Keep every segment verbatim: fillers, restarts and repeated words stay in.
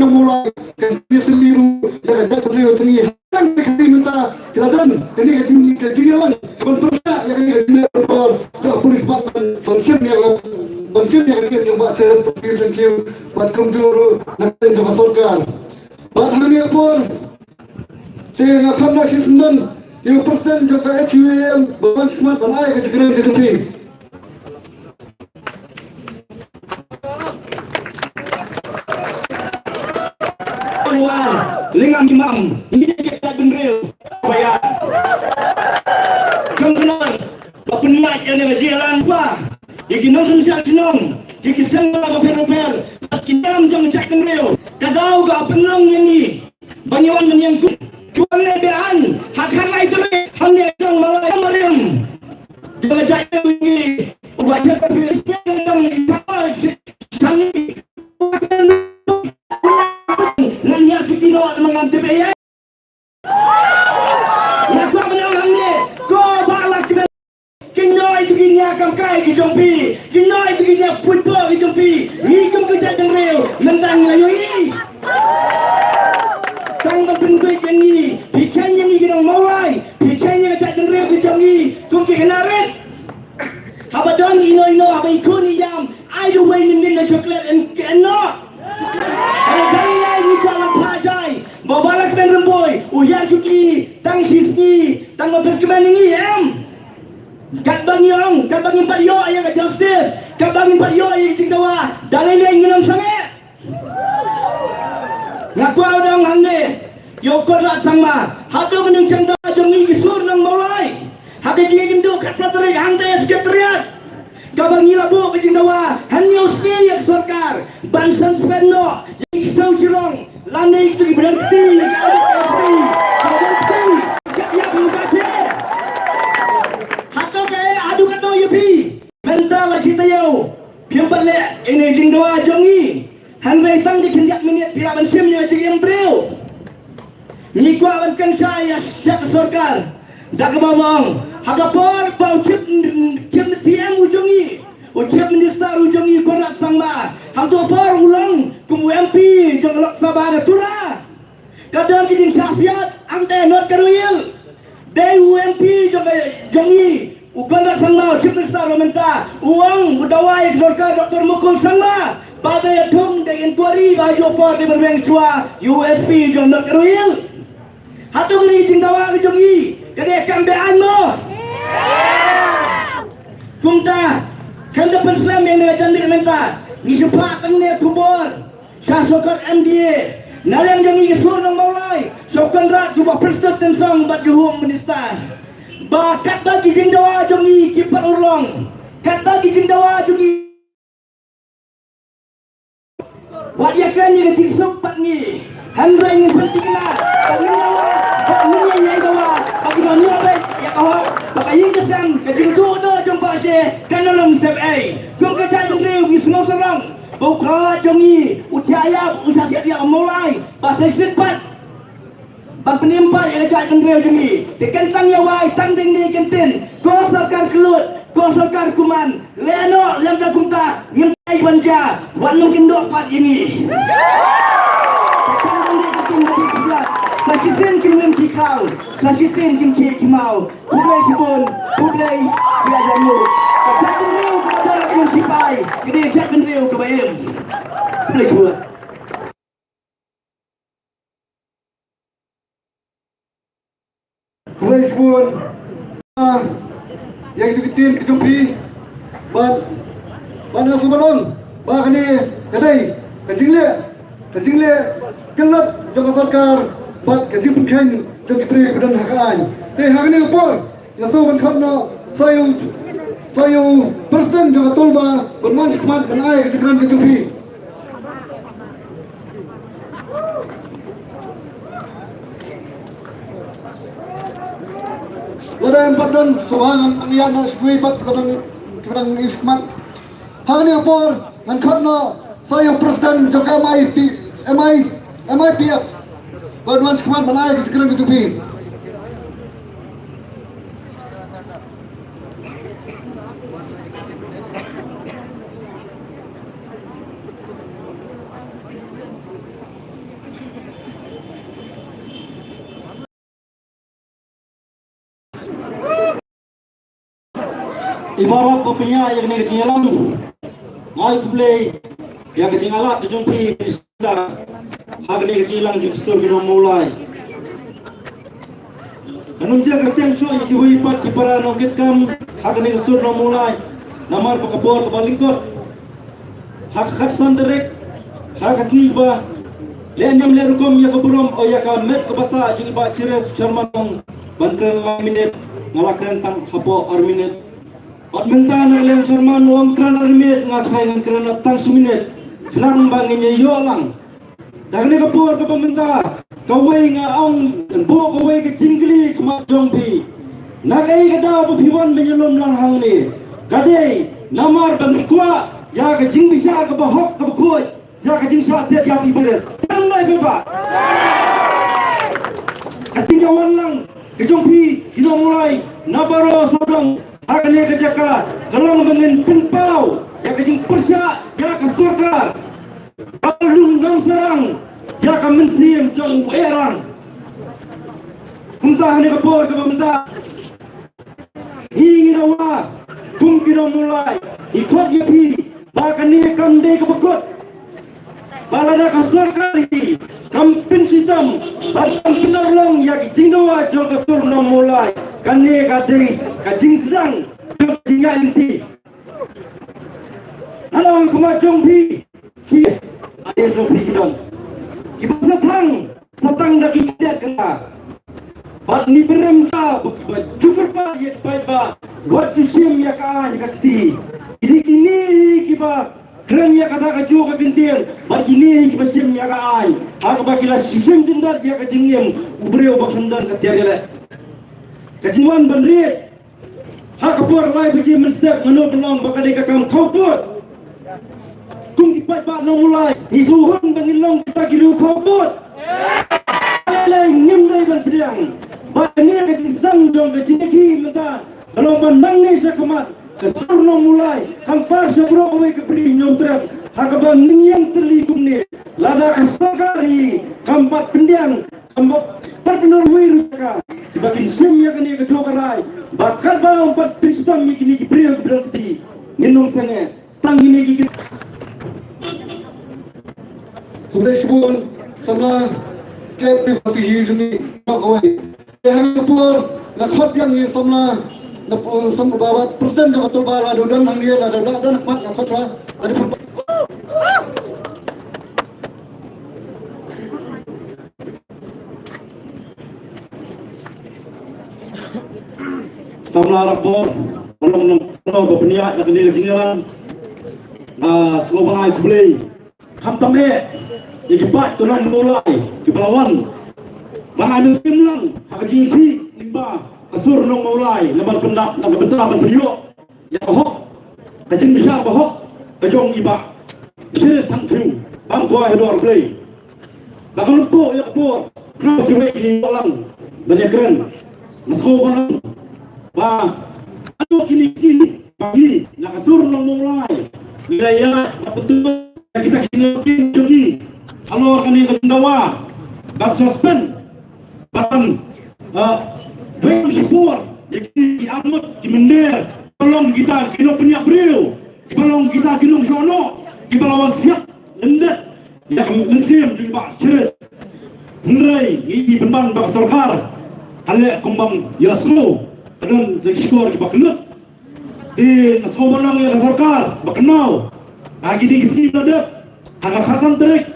Ka mula ka jingïatylli ruh ïa ka jaitbynriew jong ngi. Haduh kane mynta ki la don kane ka jing, ka jingïalang ban pynshai ïa kane ka jingïalang ka por ka police ban, ban shim ïa ka, ban shim ïa ka jingïalang ba chen. Thank you. Bad kumjuh ruh na ka jong ka sorkar. Bad ha kane ka por te nga khot na shi syndon ïa u president jong ka H U A M ba wan sngewbha ban ai ka jingkren ka jong phi. Lingam imam, ngi ki jaitbynriew ba ïa. Jong kane ba pynlait ïa ne ka jingïalang ba ïa ki nongshong shnong, ïa ki seng ba pher ba pher, ki nam jong jaitbynriew. Ka daw ka pynlong ïa ngi ba ngi wan ban ïeng kum, ki wan leh be-aiñ ha ka lai tarik hangne jong Mawlai Marim. Jong ka jaitbynriew ngi uba jaka phi sngewthuh jong ngi. Ngan ïa siki noh ma ngan tip ïa. Ïa kwah ban ong hangne ko ba la kmen. Ki noi tu ki nia kam kai ki jong phi. Ki noi tu ki nia put po ki jong phi. Ngi kum ki jaitbynriew mynta ngi la ïohi. Tang ban pynbeit ïa ngi. Phi kheiñ ïa ngi ki nong Mawlai. Phi kheiñ ïa ki jaitbynriew ki jong ngi kum ki khynnah rit. Haba don ino ino haba i khun i ïam, ai da uwei mynnin na chocolate en, en noh. Haba don ïa ngi kwah ban phah shai ba uba la kmen rymbui u hiar shuki tang shi sngi, tang ba pyrkmen ïa ngi em. Katba ngi ong, katba ngim pat ïoh ïa ka justice, katba ngim pat ïoh ïa ka jingdawa, da lei lei ngin ym sangeh. Nga kwah ban ong hangne ïa u Conrad Sangma, haduh mynnin jong da jong ngi ki sur nong Mawlai. Ha ka jingïakynduh khatphra tarik hangta ïa secretariat. Kaba ngi la buh ka jingdawa hynñiew sngi ïa ka sorkar ban suspend noh ïa ki sew shirong lane ïa ki bneng kti ïa ki bneng kti ïa ki bneng kti. Hato ka eh haduh katno ïa phi? Mynta la shi taïew phim pat leh ïa ka jingdawa jong ngi. Hynrei tang da khyndiat minit phi lah ban shim ïa ka jingim briew. Ngi kwah ban kynshai ïa sha ka sorkar da kaba ong ha ka por ba u chief, chief C M u jong ngi, u chief minister u jong ngi Conrad Sangma, hangto por u long kum u M P jong ka Lok Sabha na Tura. Ka don ki jingshah siat hangta North Garo Hills. Dei u M P jong ka, jong ngi u Conrad Sangma, u chief minister ba mynta, u ong u dawa ïa ka sorkar Doctor Mukul Sangma ba dei ïa thung da inquiry ba ïoh por dei ban weng shuwa ïa u S P jong North Garo Hills. Hato kane ka jingdawa ka jong ngi ka dei kam be-aiñ mo? Kumta khlem da pynslem ïa kane ka janmiet mynta ngi shu phah tang ne khubor sha sorkar M D A na liang jong ngi ki sur nong Mawlai, sha u Conrad, sha u Bah Prestone Tynsong bad sha u Home Minister, ba katba ki jingdawa jong ngi ki pat urlong, katba ki jingdawa jong ngi wat ïa kren ïa ka jingsuk pat ngi. Hynrei ngin pynthikna ba ngin dawa, ba ngin ïa ïa dawa ba kin ïoh beit ïa ka hok, ba ka ïing ka sem, ka jingduh duh jong pha seh kan ym long sep ei. Kum ka jaitbynriew ngi sngewsarong ba u khlawait jong ngi u thiah ïap, u shah thiah ïap ha Mawlai, ba sa shisien pat ban pynim pat ïa ka jaitbynriew jong ngi. Te kyntang ïa wai tang dei ne kyntien, ko sorkar kyllut, ko sorkar kuman, leh noh lem da kumta, ngim dei ban jia, wat nym kyndoh pat ïa ngi. Te tang dei kyntien ba dei khlad, sa shisien kin nym ki khlaw, sa shisien kin khie ki maw. Khublei shibun, khublei ïa ka jaitbynriew. Ka jaitbynriew kaba don la ka jong sipai, ka dei ka jaitbynriew kaba im. Khublei shibun. Khublei shibun. Ah, ïa kito ki ktien ki jong phi. Bad, bad nga sngewbha ban ong ba kane ka dei ka jingleh, ka jingleh kyllut jong ka sorkar bad ka jingpynkheiñ jong ki briew kiba don ha ka aiñ. Te ha kane ka por nga sngewbha ban khot noh sa ïa u, sa ïa u president jong ka tolba ban wan shakhmat ban ai ka jingkren ka jong phi. Lada em pat don shuwa ngan ïa na shkui pat kiba dang, kiba dang ïa shakhmat. Hangne por ngan khot noh sa ïa u president jong ka M I P, M I, M I P F. Ban wan shakhmat ban ai ka jingkren ka jong phi. Ibarat ba pynïaid ïa kane ka jingïalang, nga ai khublei ïa ka jingïalang ka jong phi ha kane ka jingïalang jong ka sur ki nong Mawlai. Ngan ym jia kyrteng shuh ïa kiwei pat ki para nongkitkam ha kane ka sur nong Mawlai, namar ba ka por kaba lyngkot. Ha ka khatsan tarik ha ka sngi ba leh niam leh rukom ïa ka burom o ïa ka met kaba sah jong i Bah Chires Sharma Nong ban kren lai minit, nga la kren tang hapoh ar minit. Bad mynta na liang Sharma Nong kren ar minit, nga kren ngan kren tang shi minit. Khnang ba ngin ïa ïoh lang. Da kane ka por kaba mynta kawei nga ong ngan buh kawei ka jingkylli khmat jong phi. Na kaei ka daw ba phi wan ban ïalum lang hangne? Ka dei namar ba ngi kwah ïa ka jingbishar kaba hok kaba khuid ïa ka jingshah siat ïa i Chires. Kan dei phi ba ka jingïawan lang ka jong phi ki nong Mawlai na baroh sawdong ha kane ka jaka ka long ba ngin pynpaw ïa ka jingpyrshah ïa ka sorkar. Ka lum nang sarang ïa ka mynsiem jong u Erang. Kumta ha kane ka por kaba mynta ngi ngi dawa kum ki nong Mawlai, ngi khot ïa phi ba kane kam dei kaba kut ba lada ka sorkar hi kam pynshitom bad kam pynurlong ïa ki jingdawa jong ka sur nong Mawlai, kane ka dei ka jingsdang jong ka jingïaid lynti. Nga ong khmat jong phi, ki ade jong phi ki don kiba sa thang sa tang da ki kyndiat kynta. Bad ngi pyrem ta ba kiba ju kyrpad ïa ki paidbah, wat ju shim ïa ka aiñ ka kti. Kine kine kiba kren ïa kata kajuh ka kyntien, bad kine kiba shim ïa ka aiñ ha kaba ki la shim jyndat ïa ka jingim u briew ba khlem don ka tiar ïaleh. Ka jingwan ban riej ha ka por lai baje mynstep, mano ba long ba ka dei ka kam khawpud. Kum ki paidbah nong Mawlai ngi sngewhun ba ngin long kita ki riew khawpud. Lei ngim dei ban pdiang ba kane ka jingsang jong ka jingïakhih mynta ka long ba nangne sha khmat ka sur nong Mawlai kam par sha baroh kawei ka bri Hynñiewtrep ha kaba ngin ïeng tylli kumne lada ka sorkar hi kam pat pdiang. Kam pat pynurlong ruh ïa ka kiba kin shim ïa kane ka jaka rai ba katba ym pat pynshitom ïa kine ki briew ki briew kti ngin ym sangeh tang kine ki. Khublei shibun samla, kep ni pasi hi juni ba kawai. Te hang por na khot yang ni samla na samla ba ba president ka betul ba la dodon hang dia la dodon dan khmat na khot la. Samla Rabbor, tolong nang tolong ba pynïaid na kane ka jingïalang. Nga sngewbha ai khublei. Khamtam eh ïa ki paid ki nong Mawlai kiba la wan ban ai mynsiem lang ha ka jingïakhih lyngba ka sur nong Mawlai na ban pyndap na ka bynta ban pynïoh ïa ka hok, ka jingbishar ba hok ka jong i Bah Chris Thangkhiew. Bam kwai ha dor Blei. Ba ka lynti ïa ka por khnang ba kiwei ki ïoh lang ban ïakren. Nga sngewbha ba ano kine ki ba ki na ka sur nong Mawlai ngi la ïa na pyntu ïa kita ki nongkynjoh ki halor kane ka dawa ban suspend ban, ah, bring shi por ïa ki arngut ki mynder ba long kita ki nongpynïap briew. Kiba long kita ki nongshong noh kiba la wan siap lyndet ïa ka mynsiem jong i Bah Chris. Hynrei ngi i pynban ba ka sorkar ka leh kum bym ïa la sngew, ka don da ki shkor kiba kyllut. Te nga sngewbha ban ong ïa ka sorkar ba kynmaw ha kine ki sngi ba la dep, ha ka khatsan tarik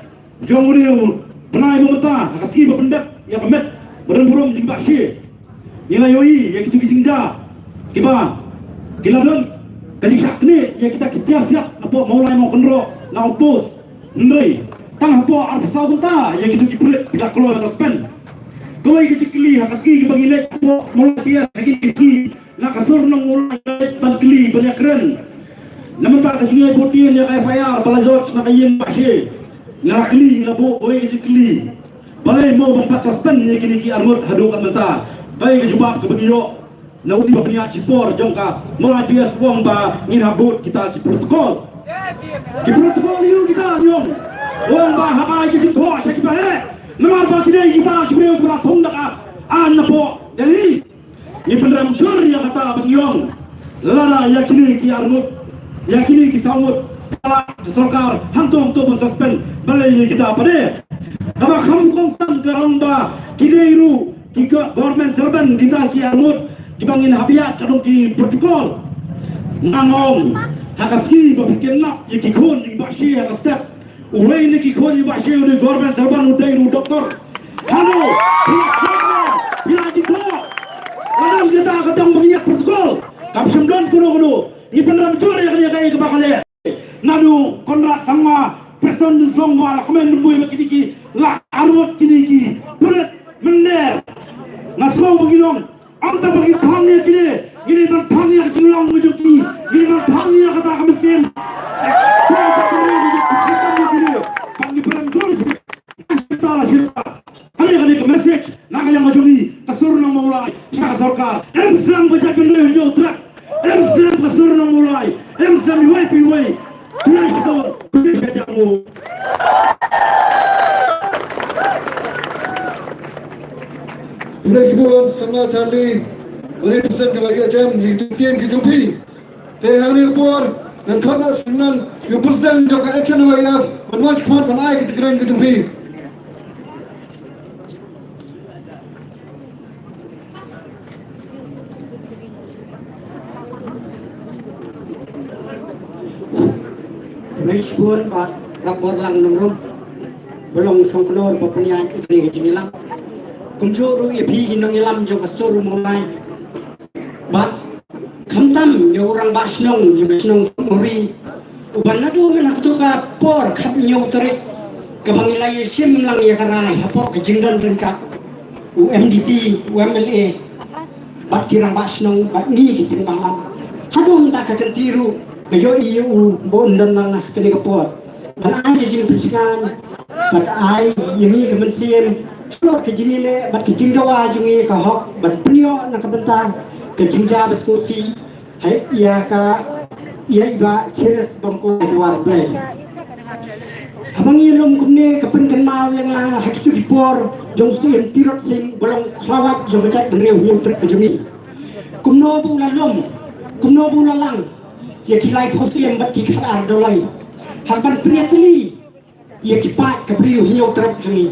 jong une u bnai ba mynta, ha ka sngi ba pyndep ïa ka met ba don burom jong i Bah Shi. Ngi la ïohi ïa kitu ki jingjia kiba ki la don ka jingshah knieh ïa kita ki tiar siat na pdeng Mawlai Mawkynroh na outpost. Hynrei tang hapoh arphew saw kynta ïa kitu ki pulit ki la kloi ban suspend. Kawei ka jingkylli ha ka sngi kiba ngi leit hapoh Mawlai P S ha kine ki sngi na ka sur nong Mawlai ban kylli ban ïakren. Namar ba ka jingïaibud ïa ka F I R ba la jot na ka ïing Bah Shi. Nga la kylli, nga la buh kawei ka jingkylli. Balei mo ban pat suspend ïa kine ki arngut haduh katne mynta? Kaei ka jubab kaba ngi ïoh na u ba pynïaid shipor jong ka Mawlai P S u ong ba ngin hap bud kita ki protocol. Ki protocol ïa u kita ngi ong. U ong ba hap ai ki jingthoh sha kiba heh. Namar ba kine kita ki briew kiba la thung da ka aiñ napoh Delhi. Ngi pynrem jur ïa kata ba ngi ong. Lada ïa kine ki arngut, ïa kine ki saw ngut, ka sorkar hangto hangto ban suspend, balei ïa kita pat de? Kaba kham kongsan ka long ba ki dei ruh ki ka government servant kita ki arngut kiba ngin hap ïa ka dong ki protocol. Nga ong ha ka sngi ba phi kidnap ïa ki khun jong i Bah Shi ha ka step. Uwei na ki khun i Bah Shi u dei government servant, u dei ruh doktor. Hano, phi la check ne phi la jied? Ka dang jita ka dang ba ngi ïa protocol. Kam shym don kuno kuno. Ngi pynrem jur ïa kane kaei kaba ka leh. Naduh Conrad Sangma, Preston Sangma, la kmen bui ba kine ki la arngut kine ki pulit mynder. Nga sngew ba ngi long Ym tang ba ngi phang ïa kine, ngi dei ban phang ïa ka jinglong ka jong ki, ngi dei ban phang ïa kata ka mynsiem. Ban ngi pynrem jur ïa ki. Shita la shita. Kane, kane ka message na ka liang ka jong ngi, ka sur nong Mawlai sha ka sorkar. Em sdang ba jait bynriew hynñiew trep. Em sdang ka sur nong Mawlai. Em sdang iwei pa iwei. Khublei shibun, khublei shibun. Khublei shibun, Samla Charlie. Bad i President ka la ïa jem ïa ki ktien ki jong phi. Te ha kane ka por ngan khot noh sngewbha ïa u President jong ka H N Y F ban wan sha khmat ban ai ki jingkren ki jong phi. Khublei shibun Bah Rangbor Lang Nongrum, ba long u shongknor ba pynïaid ïa kane ka jingïalang. Kumjuh ruh ïa phi ki nongïalam jong ka sur u Mawlai. Bad khamtam ïa u rangbah shnong jong ka shnong Mawri, uba naduh mynta ha kato ka por khathynñiew tarik kaba ngi la ïashim lang ïa ka rai hapoh ka jingdon ryngkat u M D C, u M L A, bad ki rangbah shnong, bad ngi ki seng banglam. Haduh mynta ka kynti ruh ka ïohi ïa u ba un don lang ha kane ka por. Ban ai ïa ka jingpynsngew, ban ai ïa ngi ka mynsiem, halor ka jingïaleh bad ka jingdawa jong ngi ka hok, ban pynïoh na ka bynta ka jingjia ba sngewsih ha ïa ka, ïa i Bah Cheris Bongkoi Dwar Blei. Haba ngi lum kumne ka pynkynmaw ïa nga ha kito ki por jong u Syiem Tirot Sing ba long khlawait jong ka jaitbynriew Hynñiewtrep ka jong ngi. Kumno ba u la lum, kumno ba u la lang ïa ki laiphew syiem bad ki khatar doloi ha ban pynïatylli ïa ki paid ka briew Hynñiewtrep jong ngi.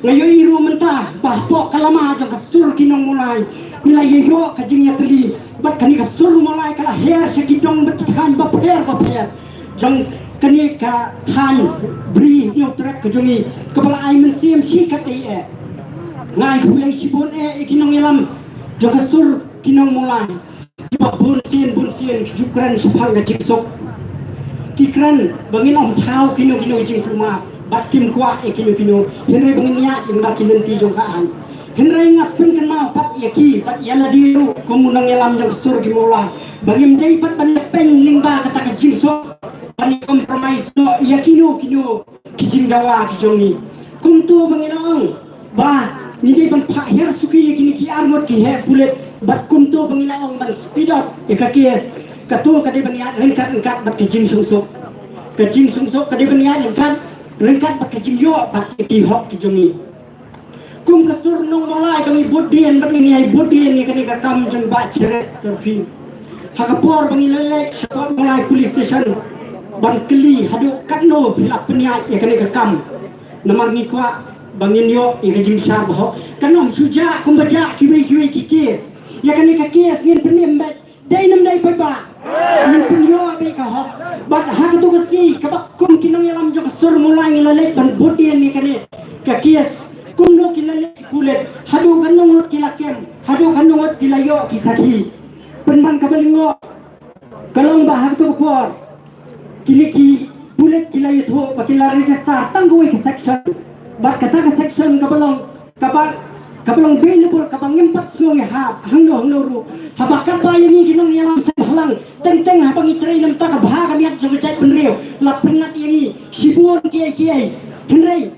Nga ïohi ruh mynta ba hapoh ka lama jong ka sur ki nong Mawlai ngi la ïoh ka jingïatylli, bad kane ka sur Mawlai ka la her sha ki dong bad ki thaiñ bapher bapher jong kane ka thaiñ briew Hynñiewtrep ka jong ngi, kaba la ai mynsiem shikatdei eh. Nga ai khublei shibun eh ïa ki nongïalam jong ka sur ki nong Mawlai. Kiba bun sien bun sien ki ju kren shaphang ka jingsuk. Ki kren ba ngin ym thaw kino kino ki jingkulmar bad kim kwah ïa kino kino, hynrei ba ngin ïaid lyngba ki lynti jong ka aiñ. Hynrei nga pynkynmaw pat ïa ki bad ïa lade ruh kum u nongïalam jong ka sur ki Mawlai ba ngim dei pat ban ïapeiñ lyngba kata ka jingsuk, ban ïa compromise noh ïa kino kino ki jingdawa ki jong ngi. Kumto ba ngi la ong ba ngi dei ban phah hiar suki ïa kine ki arngut ki heh pulit, bad kumto ba ngi la ong ban speed up ïa ka case. Kato ka dei ban ïaid ryngkat ryngkat bad ka jingsuk. Ka jingsuk ka dei ban ïaid ryngkat ryngkat bad ka jingïoh pat ïa ki hok ki jong ngi. Kum ka sur nong Mawlai ba ngi bud dien bad ngi ïai bud dien ïa kane ka kam jong Bah Cheris Tyrpi. Ha ka por ba ngi la leit sha Mawlai Police Station ban kylli haduh katno phi la pynïaid ïa kane ka kam. Namar ngi kwah ba ngin ïoh ïa ka jingshah ba hok. Kan ym shu jah kumba jah kiwei kiwei ki case. Ïa kane ka case ngin pynim beit. Dei ne ym dei paidbah? Ngin pynïoh beit ka hok. Bad ha kato ka sngi kaba kum ki nongïalam jong ka sur Mawlai ngi la leit ban bud dien ïa kane ka case. Kumno ki la leit ki pulit, haduh katno ngut ki la kem, haduh katno ngut ki la ïoh ki sakhi. Pynban kaba lyngngoh ka long ba ha kato ka por kine ki pulit ki la ïathuh ba ki la register tang kawei ka section. Bad kata ka section kaba long, kaba, kaba long bailable, kaba ngim pat sngew ïa ha hangno hangno ruh. Haba katba ïa ngi ki nongïalam seng bhalang, teng teng haba ngi trei na ka bynta ka bha ka miat jong ka jaitbynriew, la pynngat ïa ngi shibun kiei kiei. Hynrei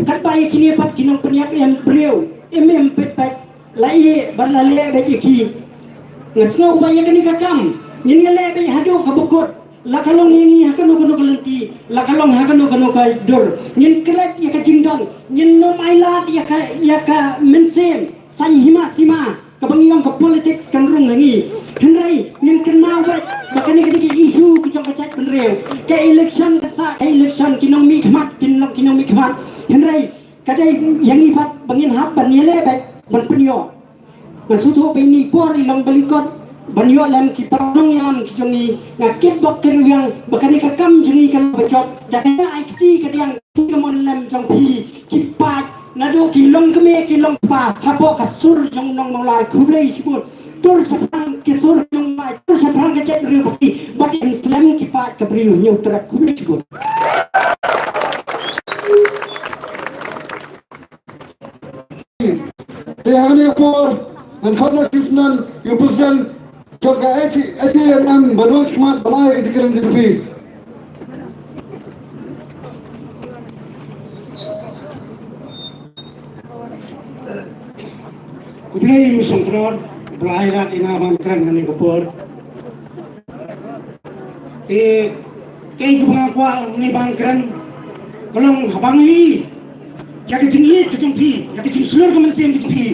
katba ïa kine pat ki nongpynïap em briew, em em pet pet, la ïeh bad la leh beit ïa ki. Nga sngew ba ïa kane ka kam ngin ïaleh beit haduh kaba kut, la ka long ïa ngi ha kano kano ka lynti, la ka long ha kano kano ka dur. Ngin klet ïa ka jingdon, ngin ym ailad ïa ka, ïa ka mynsiem saiñ hima sima. kaba ngi ong ka politics kan rung ha ngi. Hynrei ngin kynmaw beit ba kane ka dei ka issue ka jong ka jaitbynriew. Ka election ka sah, ka election ki nongmihkhmat kin long ki nongmihkhmat. Hynrei ka dei ïa ngi pat ba ngin hap ban ïaleh beit ban pynïoh. Nga sngewthuh ba ine i por i long balikot ban ïoh lem ki para nongïalam ki jong ngi. Nga kit bok kyrwiang ba kane ka kam jong ngi ka long ba jop. Da kane ai kti ka diang kti ka mon lem jong phi ki paid naduh ki long kmie ki long kpa hapoh ka sur jong u nong Mawlai. Khublei shibun. Tur shaphrang ki sur jong u Mawlai, tur shaphrang ka jaitbynriew Khasi bad ïa slem ki paid ka briew Hynñiewtrep. Khublei shibun. Te ha kane ka por ngan khot noh shisien ïa u President jong ka A T, A T N M ban wan shakhmat ban ai ka jingkren ka jong phi. Khublei u Seng Tnor ba la ai lad ïa nga ban kren ha kane ka por. Te kaei kaba nga kwah ngi ban kren ka long haba ngi ïohi ïa ka jingïeit ka jong phi, ïa ka jingshlur ka mynsiem ka jong phi,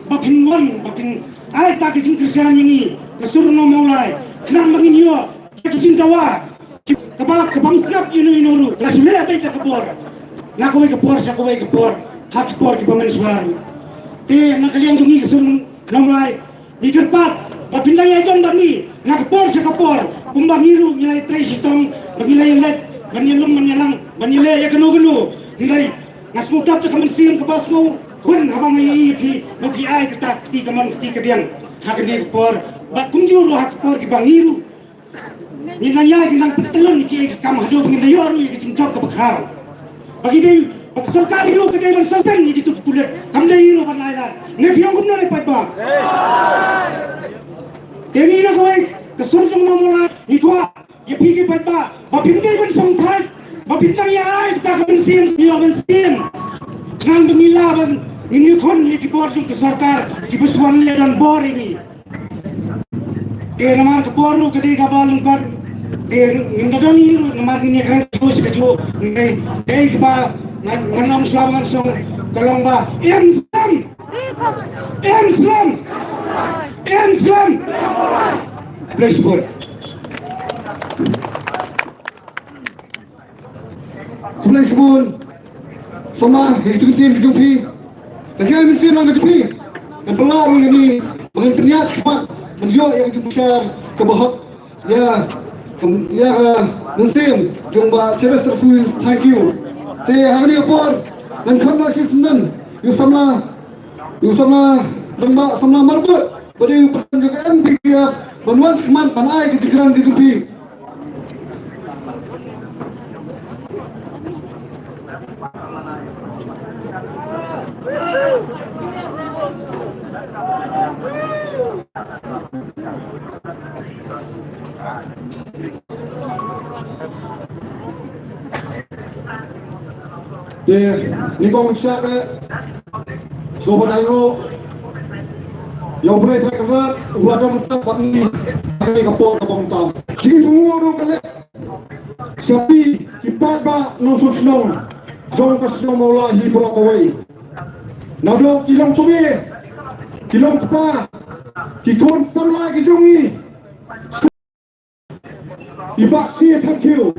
ba phin wan ba phin ai ta ka jingkyrshan ïa ngi ka sur u nong Mawlai, khnang ba ngin ïoh ïa ka jingdawa kaba, kaba ym sngap ïano ïano ruh. La shu leh beit da ka bor na kawei ka por sha kawei ka por ha ki por kiba mynshuwa ruh. Te na ka liang jong ngi ka sur u nong Mawlai, ngi kyrpad ba phin dang ïai don bad ngi na ka por sha ka por, kumba ngi ruh ngi la ïatrei shitom ba ngi la ïaleit ban ïalum ban ïalang ban ïaleh ïa kano kano. Hynrei nga sngewthuh da ka mynsiem kaba sngewkhun haba nga ïohi ïa phi ba phi ai kata ka kti kamon kti kadiang ha kane ka por. Bad kumjuh ruh ha ka por kiba ngi ruh ngin nang ïai, ngin nang pyntyllun ïa kiei ki kam haduh ba ngin da ïoh ruh ïa ka jingjop kaba khraw. Ba ki dei, ba ka sorkar ruh ka dei ban suspend ïa kito ki pulit. Kam dei ruh ban ai lad. Ne phi ong kumno ne paidbah? Te ngi na kawei ka sur jong u nong Mawlai ngi kwah ïa phi ki paidbah ba phin dei ban shongthait, ba phin dang ïa ai kata ka mynsiem, ïa ka mynsiem. Khnang ba ngi lah ban ngin ïakhun ïa ki bor jong ka sorkar kiba shu wan leh donbor ïa ngi. Te namar ka por ruh ka dei kaba lyngkot. Te ngin da don hi ruh namar ngin ïakren kajuh shi kajuh. Te dei kaba ngan, ngan ong shuwa ba ngan shong ka long ba im slem. Im slem. Im slem. Khublei shibun. Khublei shibun. Samla ïa ka jingtip ka jong phi. Ka jingmynsiem ka jong phi kan pynlong ïa ngi ba ngin pynïaid shakhmat ban ïoh ïa ka jingbishar kaba hok ïa ka, ïa ka mynsiem jong Bah Sylvester Suin. Thank you. Te ha kane ka por ngan khot noh shisien ïa u samla, ïa u samla rangbah, samla marbud ba dei u president jong ka M P P F ban wan shakhmat ban ai ka jingkren ka jong phi. Te nyngkong sha ka sngewbha ïa u, ïa u Blei Trai Kynrad uba don bad ngi ha kane ka por kaba mynta. Jingsngewnguh ruh ka leh sha phi ki paidbah nongshong shnong jong ka shnong Mawlai hi baroh kawei. Naduh ki long kmie, ki long kpa, ki khun samla ki jong ngi. I Bah Shie Thangkhiew.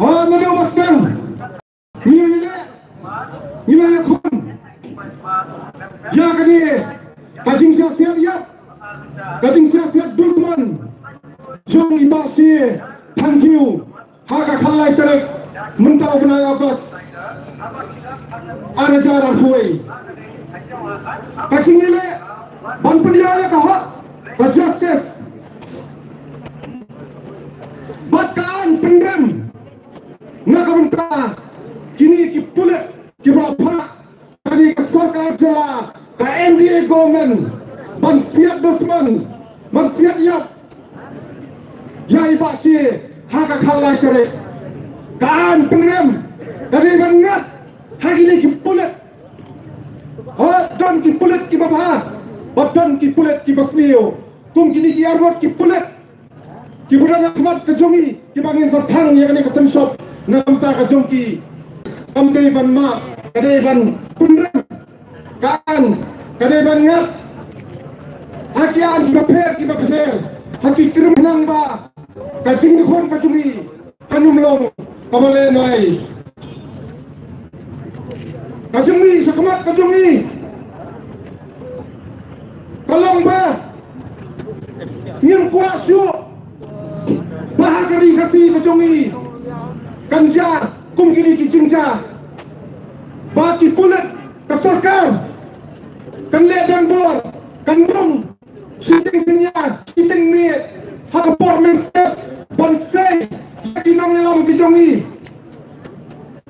Ha, ngi dei ba sdang. Ngi la ïaleh, ngi la ïakhun ïa kane ka jingsiasiat ïap, ka jingsiasiat dusmon jong i Bah Shie Thangkhiew. Ha ka khatlai tarik mynta u bnai August ar hajar arphew wei. Ka jingïaleh ban pynïaid ïa ka hok, ka justice bad ka aiñ pynrem na ka bynta kine ki pulit kiba phah kane ka sorkar jylla, ka N D A government, ban siat dusmon, ban siat ïap ïa i Bah Shie ha ka khatlai tarik. Ka aiñ pynrem ka dei ban ngat ha kine ki pulit. Hooid, don ki pulit kiba bha bad don ki pulit kiba sniew. Kum kine ki arngut ki pulit kiba don ha khmat ka jong ngi, kiba ngin sa thang ïa kane ka tynshop na ka bynta ka jong ki. Kam dei ban map, ka dei ban pynrem, ka aiñ ka dei ban ngat ha ki aiñ kiba pher kiba pher, ha ki kyrpang ba ka jingdukun ka jong ngi kan ym long kaba lehnohei. Ka jong ngi, shakhmat ka jong ngi ka long ba ngim kwah shuh ba ha ka ri Khasi ka jong ngi kan jia kum kine ki jingjia ba ki pulit, ka sorkar kan leh donbor, kan rung shiteng synñia, shiteng miet ha ka por mynstep ban sei ïa ki nongïalam ki jong ngi,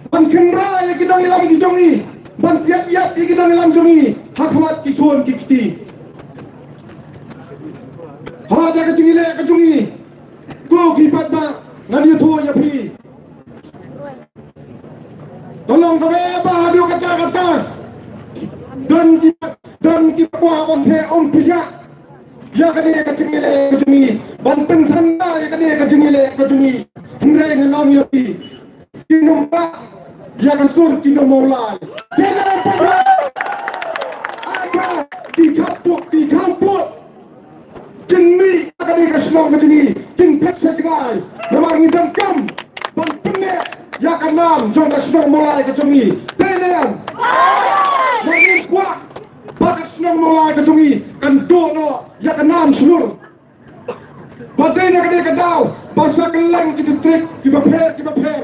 ban kynrad ïa ki nongïalam ki jong ngi, ban siat ïap ïa ki nongïalam jong ngi ha khmat ki khun ki kti. Ha ïa ka jingïaleh ka jong ngi, ko ki paidbah, ngan ïathuh ïa phi. Ka long kaba eh ba haduh katta katta don ki, don kiba kwah ban theh ym pyrshah ïa kane ka jingïaleh ka jong ngi, ban pynthanda ïa kane ka jingïaleh ka jong ngi. Hynrei ngan ong ïa phi, kin ym bah ïa ka sur ki nongmawlai. Kin ym bah ïa ka, ki khampuk, ki khampuk. Kin mih ïa kane ka shnong ka jong ngi, kin phet sha jngai. Namar ngi donkam ban pynneh ïa ka nam jong ka shnong Mawlai ka jong ngi. Dei ne em? Namar ngi kwah ba ka shnong Mawlai ka jong ngi kan duh noh ïa ka nam shnong. Ba dei na kane ka daw ba sha kylleng ki district kiba pher kiba pher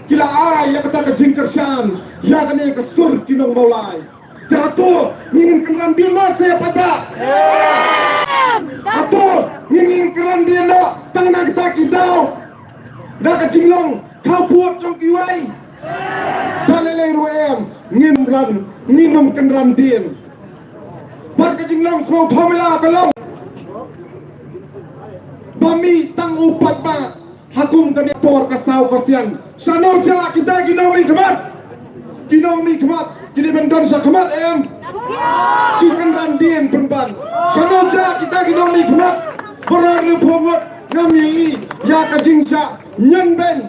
ki la ai ïa kata ka jingkyrshan ïa kane ka sur ki nongmawlai. Te hato ngin kynran dien noh se pat ba? Hato ngin kynran dien noh tang na kata ki daw, na ka jinglong khaw pud jong kiwei? Ba lei lei ruh em, ngim ran, ngin ym kynran dien. Bad ka jinglong sngewthuh mela ka long ba mih tang u paidbah ha kum kane ka por ka saw ka sian. Shano jah kita ki nongmihkhmat? Ki nongmihkhmat ki dei ban don shakhmat em? Ki kynran dien pynban. Shano jah kita ki nongmihkhmat? Baroh arphew ngut ngam ïohi ïa ka jingshah ñiangbeiñ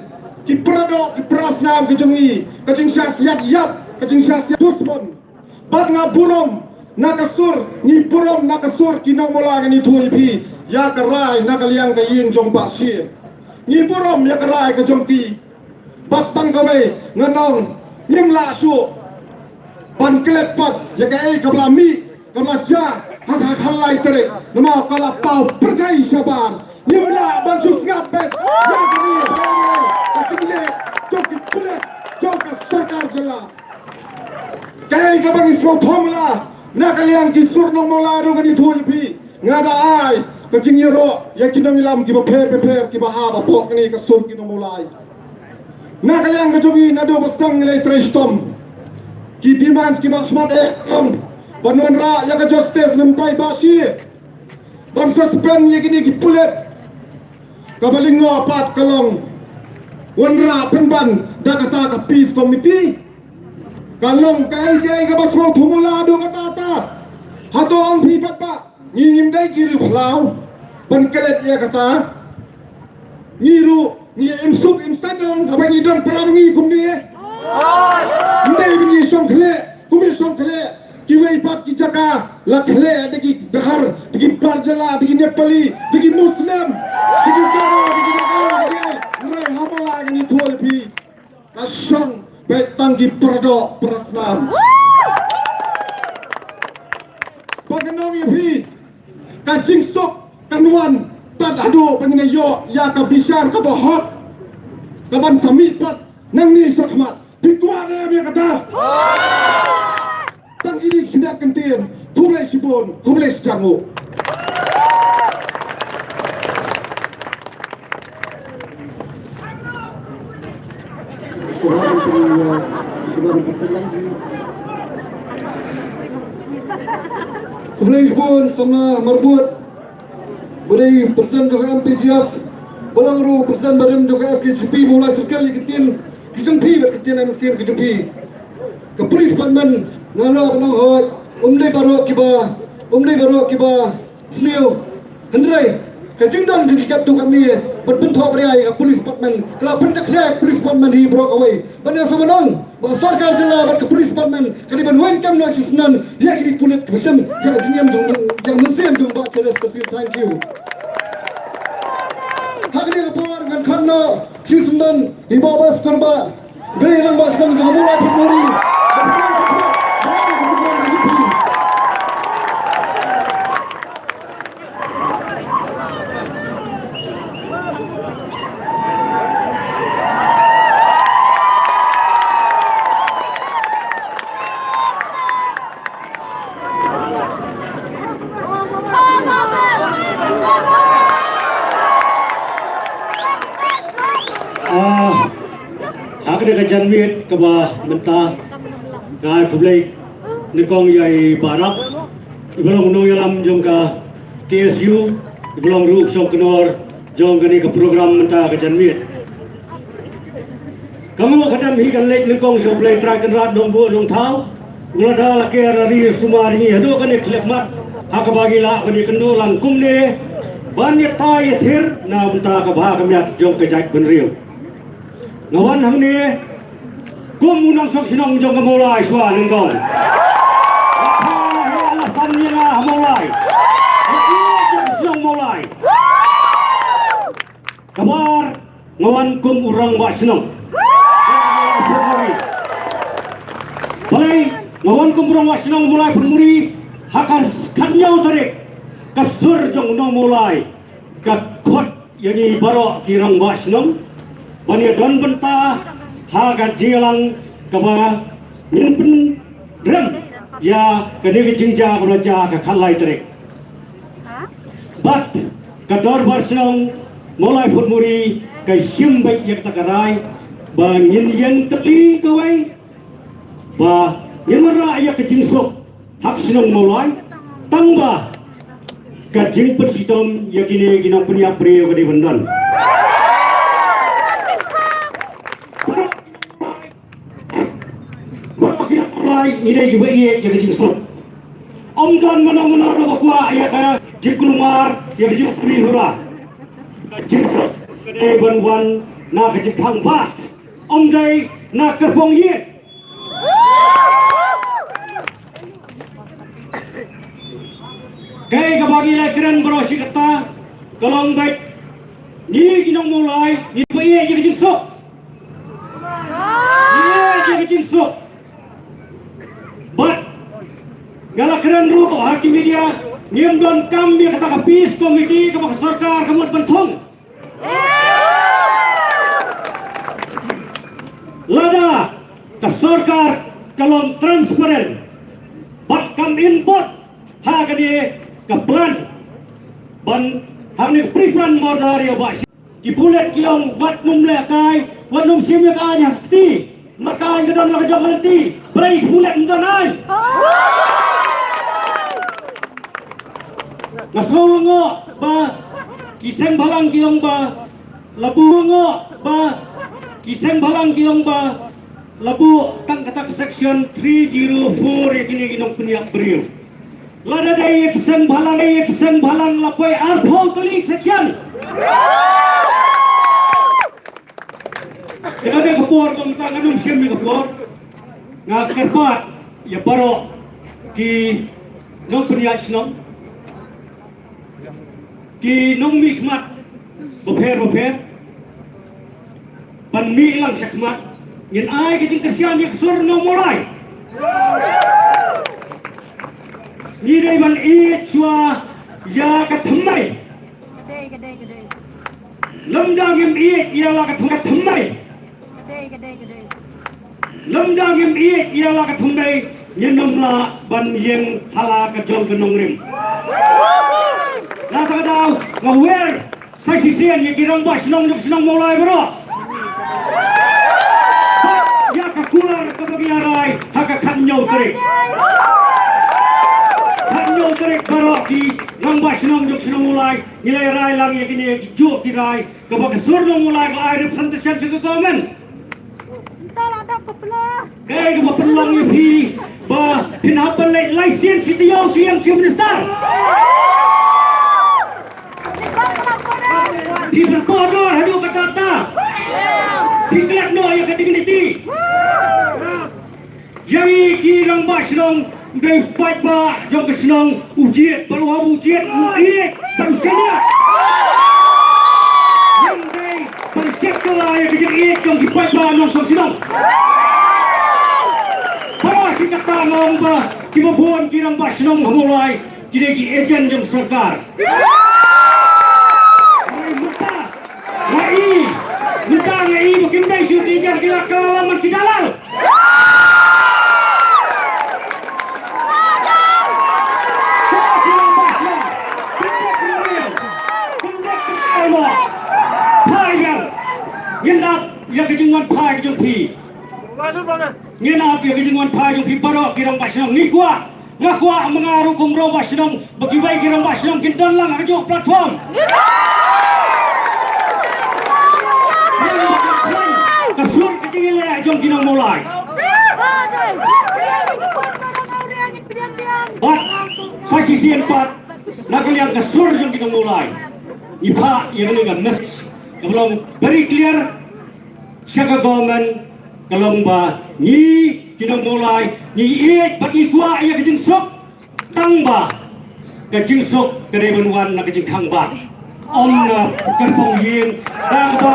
ki paradoh ki parasnam ki jong ngi, ka jingshah siat ïap, ka jingshah siat dushmon. Bad nga burom na ka sur, ngi burom na ka sur ki nongmawlai, ngan ïathuh ïa phi ïa ka rai na ka liang ka ïing jong Bah Shi. Ngi burom ïa ka rai ka jong ki. Bad tang kawei ngan ong, ngim lah shuh ban klet pat ïa kaei kaba la mih, kaba la jia ha ka khatlai tarik, namar ka la paw pyrthei shabar. Ngim lah ban shu sngap beit ïa kane ka jingleh jong ki pulit jong ka sorkar jylla. Kaei kaba ngi sngewthuh mela na ka liang ki sur nongmawlai ruh, ngan ïathuh ïa phi, nga da ai ka jingïaroh ïa ki nongïalam kiba pher kiba pher kiba hap hapoh kane ka sur ki nongmawlai. Na ka liang ka jong ngi, naduh ba sdang ngi la trei shitom, ki demands kiba khmat eh ka long ban wanrah ïa ka justice lymda i Bah Shi, ban suspend ïa kine ki pulit. Kaba lyngngoh pat ka long wanrah pynban da kata ka peace committee. Ka long kaei kaei kaba sngewthuh mela haduh katta katta. Hato ong phi pat ba ngi ngim dei ki riewphyllaw ban klet ïa kata? Ngi ruh ngi im suk im saiñ ong haba ngi don para ngi kumne. Ym dei ba ngi shong khleh, kumne shong khleh. Kiwei pat ki jaka la khleh da ki Dahar, da ki Barjala, da ki Nepali, da ki Muslim, da ki Garo, da ki Naga, da ki ai. Hynrei ha Mawlai ngan ïathuh ïa phi, ka shong beit tang ki paradoh parasnam. Ba ngan ong ïa phi, ka jingsuk kan wan tad haduh ba ngin ïoh ïa ka bishar kaba hok, kaban sa mih pat nangne shakhmat. Phi kwah ne em ïa kata? Tang kine ki khyndiat kyntien. Khublei shibun, khublei shihajar nguh. Khublei shibun samla marbud, ba dei president jong ka M P G F, ba long ruh president barim jong ka F K J P Mawlai Circle, ïa ki ktien ki jong phi bad ki ktien M C M ki jong phi. Ka police department, nga la ban ong hooid, ym dei baroh kiba, ym dei baroh kiba sniew. Hynrei ka jingdon jong ki katto katne ban pynthoh ria ïa ka police department, ka la pynjakhlia ïa ka police department hi baroh kawei. Ban ïa sa ban ong, Ka sorkar jylla bad ka police department ka dei ban weng kam noh shisnem ïa kine ki pulit ka mynsiem ïa ka jingim jong, jong mynsiem jong Bah Charles Kassim. Thank you. Ha kane ka por ngan khot noh shisnem i Bah Baskor Bah, Rangbah Shnong jong ka Mawlai Photmuri. Ah, ha kane ka janmiet kaba mynta, nga ai khublei nyngkong ïa i Bah Rap, iba long u nongïalam jong ka K S U, iba long ruh u shongknor jong kane ka program mynta ka janmiet. Ka mut ka dang hi kan leit nyngkong sha U Blei Trai Kynrad Nongbuh Nongthaw, u la da la ker ri sumar ngi haduh kane ka khyllipmat, ha kaba ngi lah ban ïakynduh lang kumne ban ïatai ïathir na bynta ka bha ka miat jong ka jaitbynriew. Nga wan hangne kum u nongshong shnong jong ka Mawlai shuwa nyngkong. Nga pha la heh la san ïa nga ha Mawlai. Nga ïeit ïa ka shnong Mawlai. Kaba ar, nga wan kum u rangbah shnong. Balei nga wan kum u rangbah shnong Mawlai Photmuri? Ha ka khathynñiew tarik, ka sur jong u nong Mawlai ka khot ïa ngi baroh ki rangbah shnong ban ïadon bynta ha ka jingïalang kaba ngin pynrem ïa kane ka jingjia kaba la jia ka khatlai tarik. Bad ka dorbar shnong Mawlai Photmuri ka shim beit ïa kata ka rai ba ngin ïeng tylli kawei ba ngin wanrah ïa ka jingsuk ha ka shnong Mawlai, tang ba ka jingpynshitom ïa kine ki nongpynïap briew ka dei ban don. Ba ki nongpynïap ngi dei kiba ïeit ïa ka jingsuk. Ym don mano mano ruh ba kwah ïa ka jingkulmar, ïa ka jingpynhura. Ka jingsuk ka dei ban wan na ka jingkhang bha, ym dei na ka kyrpong ïeit. Kaei kaba ngi la kren baroh shi katta ka long ba ngi ki nong Mawlai ngi ba ïeit ïa ka jingsuk. Ïeit ïa ka jingsuk. Bad nga la kren ruh ha ki media, ngim donkam ïa kata ka peace committee kaba ka sorkar ka mut ban thung. Lada ka sorkar ka long transparent bad kam involve ha kane ka plan ban, ha kane ka pre-plan murder ïa u Bah Shi-, ki pulit ki ong wat nym leh kai, wat nym shim ïa ka aiñ ha kti. Markai ka don la ka jong ka lynti. Balei ki pulit ym don aiñ? Nga sngew lyngngoh ba ki seng bhalang ki ong ba la buh, lyngngoh ba ki seng bhalang ki ong ba la buh tang kata ka section three zero four ïa kine ki nongpynïap briew. Lada dei ïa ki seng bhalang, ïa ki seng bhalang la poi arphew tylli ki section. Te ka dei ka por, kumta ngan ym shim ïa ka por. Nga kyrpad ïa baroh ki nongpynïaid shnong, ki nongmihkhmat bapher bapher, ban mih lang shakhmat, ngin ai ka jingkyrshan ïa ka sur nong Mawlai. Ngi dei ban ïeit shuwa ïa ka thymmei. Lymda ngim ïeit ïa la ka thymmei. Lymda ngim ïeit ïa la ka thymmei, ngin ym lah ban ïeng ha la ka jong ka nongrim. Na kata ka daw nga wer sa shisien ïa ki rangbah shnong jong ka shnong Mawlai baroh. Ïa ka kular kaba ngi ïa rai ha ka khathynñiew tarik. Khathynñiew tarik baroh ki rangbah shnong jong ka shnong Mawlai ngi la ïa rai lang ïa kine kijuh ki rai kaba ka sur nong Mawlai ka ai representation sha ka government. Kaei kaba pynlong ïa phi ba phin hap ban leit lai sien shi taïew sha ïing sha minister? Phi pynpoh dor haduh katta katta. Phi klet noh ïa ka dignity. Ïa ngi ki rangbah shnong, u dei u paidbah jong ka shnong u jied, bad u hap u jied, u ïeit bad u shaniah. Ngi dei ban shim kylla ïa ka jingïeit jong ki paidbah nongshong shnong. Para shi katta nga ong ba kiba bun ki rangbah shnong ha Mawlai ki dei ki agent jong sorkar. Hynrei mynta nga i, mynta nga i ba kim dei shuh ki agent, ki la kylla lam bad ki dalal. Ngin ap ïa ka jingwan phai ka jong phi. Ngin ap ïa ka jingwan phai jong phi baroh ki rangbah shnong. Ngi kwah, nga kwah ma nga ruh kum u rangbah shnong, ba kiwei ki rangbah shnong kin don lang ha kajuh ka platform. Ka sur ka jingïaleh jong ki nong Mawlai. Bad sa shisien pat, na ka liang ka sur jong ki nong Mawlai, ngi phah ïa kane ka message kaba long very clear sha ka government, ka long ba ngi ki nong Mawlai ngi ïeit bad ngi kwah ïa ka jingsuk. Tang ba ka jingsuk ka dei ban wan na ka jingkhang bad ym na ka kyrpang ïing. Tang ba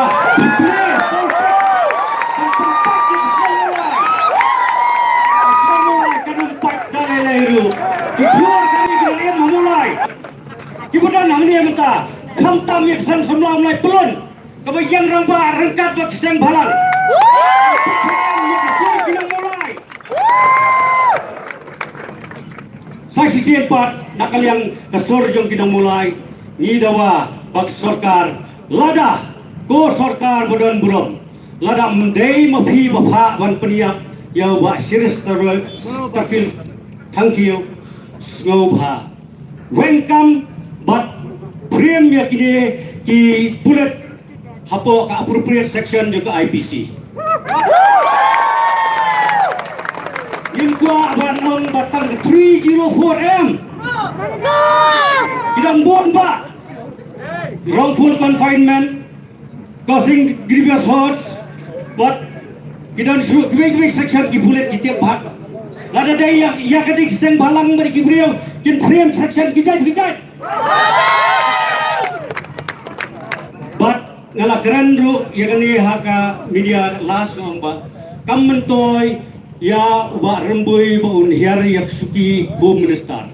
ka nang pat da lei lei ruh ki khur ka dei ban im ha Mawlai. Kiba don hangne mynta, khamtam ïa ka seng samla Mawlai Pyllun, kaba ïeng rangbah ryngkat bad ki seng bhalang. Sa shisien pat, na ka liang ka sur jong ki nong Mawlai, ngi dawa ba ka sorkar, lada ko sorkar ba don burom, lada ym dei ma phi ba phah ban pynïap ïa u Bah Cheristerfield Thangkhiew, sngewbha weng kam bad frame ïa kine ki bullet hapoh ka appropriate section jong ka I P C. Ngim kwah ban ong ba tang three zero four M. Ki dang bun bah. Wrongful confinement, causing grievous hurts, bad ki don shuh kiwei kiwei section ki bullet ki tiap bha. Lada dei ïa, ïa ka dei ki seng bhalang bad ki briew, kin frame section ki jait ki jait. Bad nga la kren ruh ïa kane ha ka media last, nga ong ba kam myntoi ïa u Bah Rymbui ba un hiar ïa ka shuki Home Minister.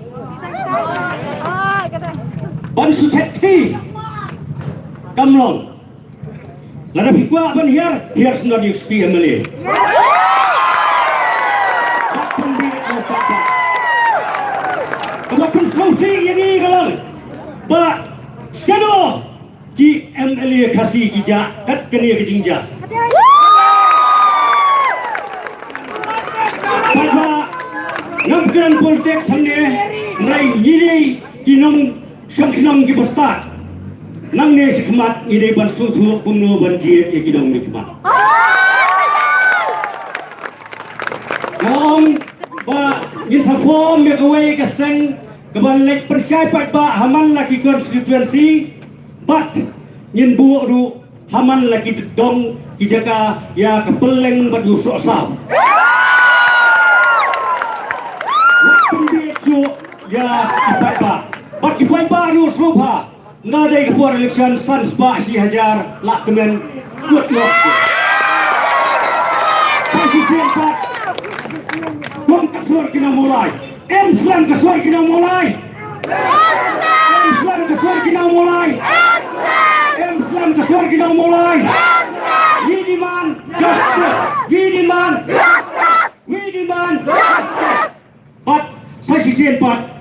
Ban shu safety kam long. Lada phi kwah ban hiar, hiar shuh ïa ka shuki M L A. Kaba pynsngewsih ïa ngi ka long ba shano ki M L A Khasi ki jah kat kane ka jingjia. Paidbah, ngam kren politics hangne, hynrei ngi dei ki nongshong shnong kiba stad. Nangne shakhmat ngi dei ban sngewthuh kumno ban jied ïa ki nongmihkhmat. Nga ong ba ngin sa form ïa kawei ka seng kaban leit pynshai paidbah ha man la ki constituency. Bad ngin buh ruh ha man la ki dong ki jaka ïa ka pylleng bad u sohsaw. Wat pynbieit shuh ïa ki paidbah. Bad ki paidbah ruh sngewbha. Nga dei ka por election san spah shi hajar lah kmen kut noh. Sa shisien pat. Kum ka sur ki nong Mawlai. Em slem ka sur ki nong Mawlai. Em slem ka sur ki nong Mawlai. Em slem ka sur ki nong Mawlai. We demand justice. We demand justice. We demand justice. Bad sa shisien pat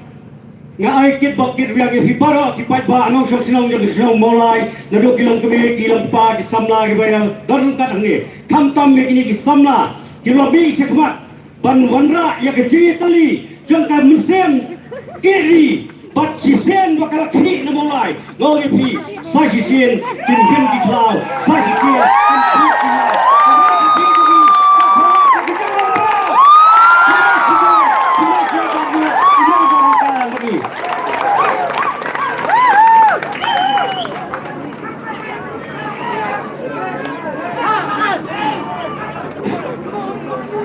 nga ai kit bok kit riang ïa phi baroh ki paidbah nongshong shnong jong ka shnong Mawlai, naduh ki longkmie, ki longkpa, ki samla kiba ïadon ryngkat hangne. Khamtam ïa kine ki samla kiba la mih shakhmat ban wanrah ïa ka jingïatylli jong ka mynsiem ïeit ri bad shisien ba ka la khih na Mawlai. Nga ong ïa phi, sa shisien kin bun ki khlaw, sa shisien kin bun ki khlaw.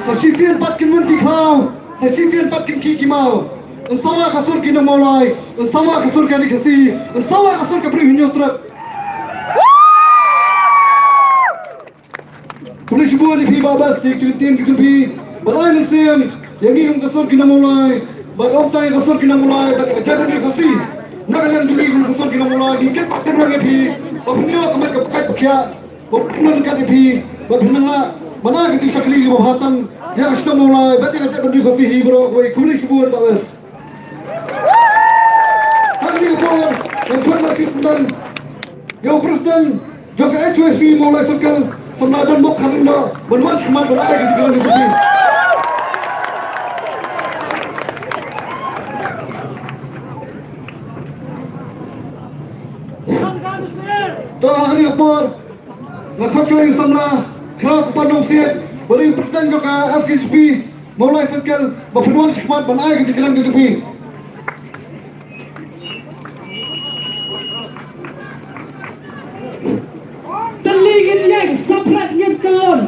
Sa shisien pat kin wan ki khlaw, sa shisien pat kin ki ki maw. Yn sawa ka sur ki nong Mawlai, yn sawa ka sur ka ri Khasi, yn sawa ka sur ka briew Hynñiewtrep. Khublei shibun ïa phi Bah Best, ïa ki ktien ki jong phi. Bad ai mynsiem ïa ngi kum ka sur ki nong Mawlai, bad ym tang ïa ka sur ki nong Mawlai, bad ka jaitbynriew Khasi. Na ka liang jong ngi kum ka sur ki nong Mawlai, ngi kyrpad kyrpad ïa phi, ba phin ïoh ka met ka pakai pakhiah, ba phin nang kat ïa phi, ba phin nang lah ban ai ka jingshakri kaba bha tam ïa ka shnong Mawlai bad ïa ka jaitbynriew Khasi hi baroh kawei. Khublei shibun Bah Best. Hangne ka por ngan khot noh shisyndon ïa u President jong ka H Y C Mawlai Circle, Samla Donbok Kharlyngdoh, ban wan shakhmat ban ai ka jingkren ka jong phi. To hangne ka por nga khot shuwa ïa u Samla Khraw Kpa Nongsiej, bad ïa u President jong ka F K J P Mawlai Circle, ba phin wan shakhmat ban ai ka jingkren ka jong phi. Tylli ngin ïeng, saphriang ngin kyllon.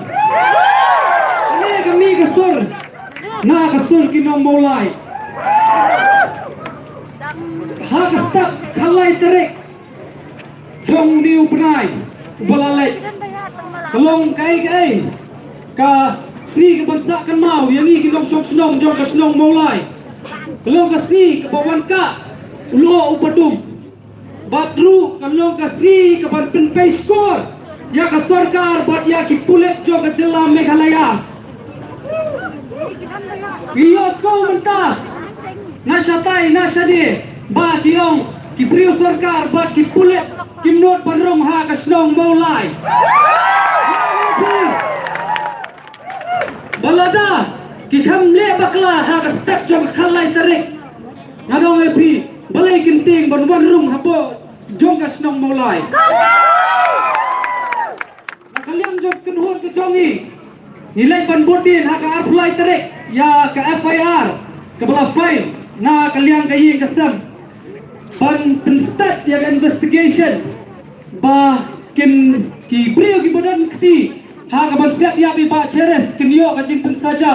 Kane ka mih ka sur na ka sur ki nong Mawlai. Ha ka step khatlai tarik jong une u bnai uba la leit, ka long kaei kaei ka sngi kaban sah kynmaw ïa ngi ki nongshong shnong jong ka shnong Mawlai. Ka long ka sngi kaba wan kah u lyoh u badum. Bad ruh ka long ka sngi kaban pynpei shkor ïa ka sorkar bad ïa ki pulit jong ka jylla Meghalaya. Ngi ïohsngew mynta na shatai na shane ba ki ong ki briew sorkar bad ki pulit kim nud ban rung ha ka shnong Mawlai. Ba lada ki kham leh bakla ha ka step jong ka khatlai tarik, nga ong ïa phi, balei kin tieng ban wan rung hapoh jong ka shnong Mawlai? Na ka liang jong ka kynhun ka jong ngi, ngi leit ban bud dien ha ka arphew lai tarik ïa ka F I R kaba la file na ka liang ka ïing ka sem ban pynstet ïa ka investigation ba kin ki briew kiba don kti ha kaban siat ïa i Bah Cheris kin ïoh ka jingpynsaja.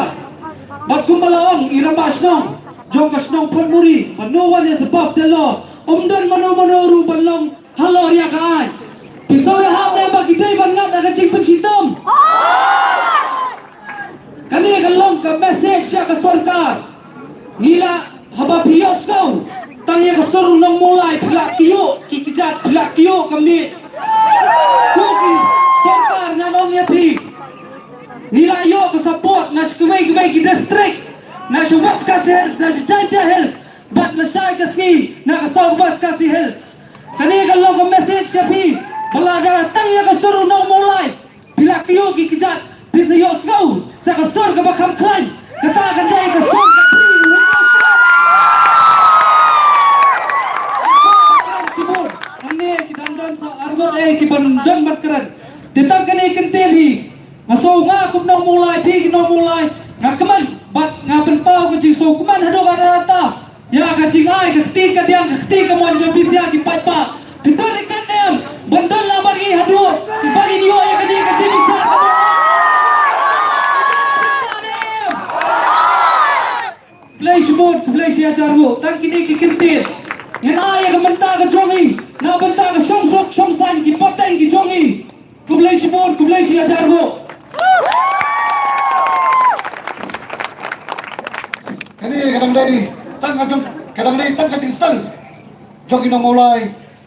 Bad kumba la ong i rangbah shnong jong ka shnong Photmuri, ba no one is above the law. Ym don mano mano ruh ban long halor ïa ka aiñ. Phi sngewthuh ne ba ki dei ban ngat da ka jingpynshitom? Kane ka long ka message ïa ka sorkar. Ngi lah, haba phi ïohsngew tang ïa ka sur u nong Mawlai, phi lah kyiuh ki kjat, phi lah kyiuh ka miej. Ko ki sorkar, ngan ong ïa phi, ngi lah ïoh ka support na sha kiwei kiwei ki district, na sha West Khasi Hills, na sha Jaintia Hills, bad lashai ka sngi na ka South West Khasi Hills. Kane ka long ka message ïa phi, ba lada tang ïa ka sur u nong Mawlai phi lah kyiuh ki kjat, phi sa ïohsngew sa ka sur kaba kham khlaiñ. Kata ka dei ka sur ka phi. Hangne ki dang don sa arngut eh kiban don ban kren. Te tang kane kyntien hi, nga sngew nga kum nong Mawlai, phi ki nong Mawlai, nga kmen bad nga pynpaw ka jingsngewkmen haduh katta katta ïa ka jingai ka kti kadiang, ka kti kamon jong phi sha ki paidbah. Phi don ryngkat ne em ban don lah bad ngi haduh kaba ngin ïoh ïa kane ka jingpynsah kamon? Khublei shibun, khublei shi hajar nguh. Tang kine ki kyntien ngin ai ïa ka bynta ka jong ngi, na bynta ka shongsuk shongsaiñ ki pateng ki jong ngi. Khublei shibun, khublei shi hajar nguh. Kane ka dang dei tang ka jong, ka dang dei tang ka jingsdang jong ki nong Mawlai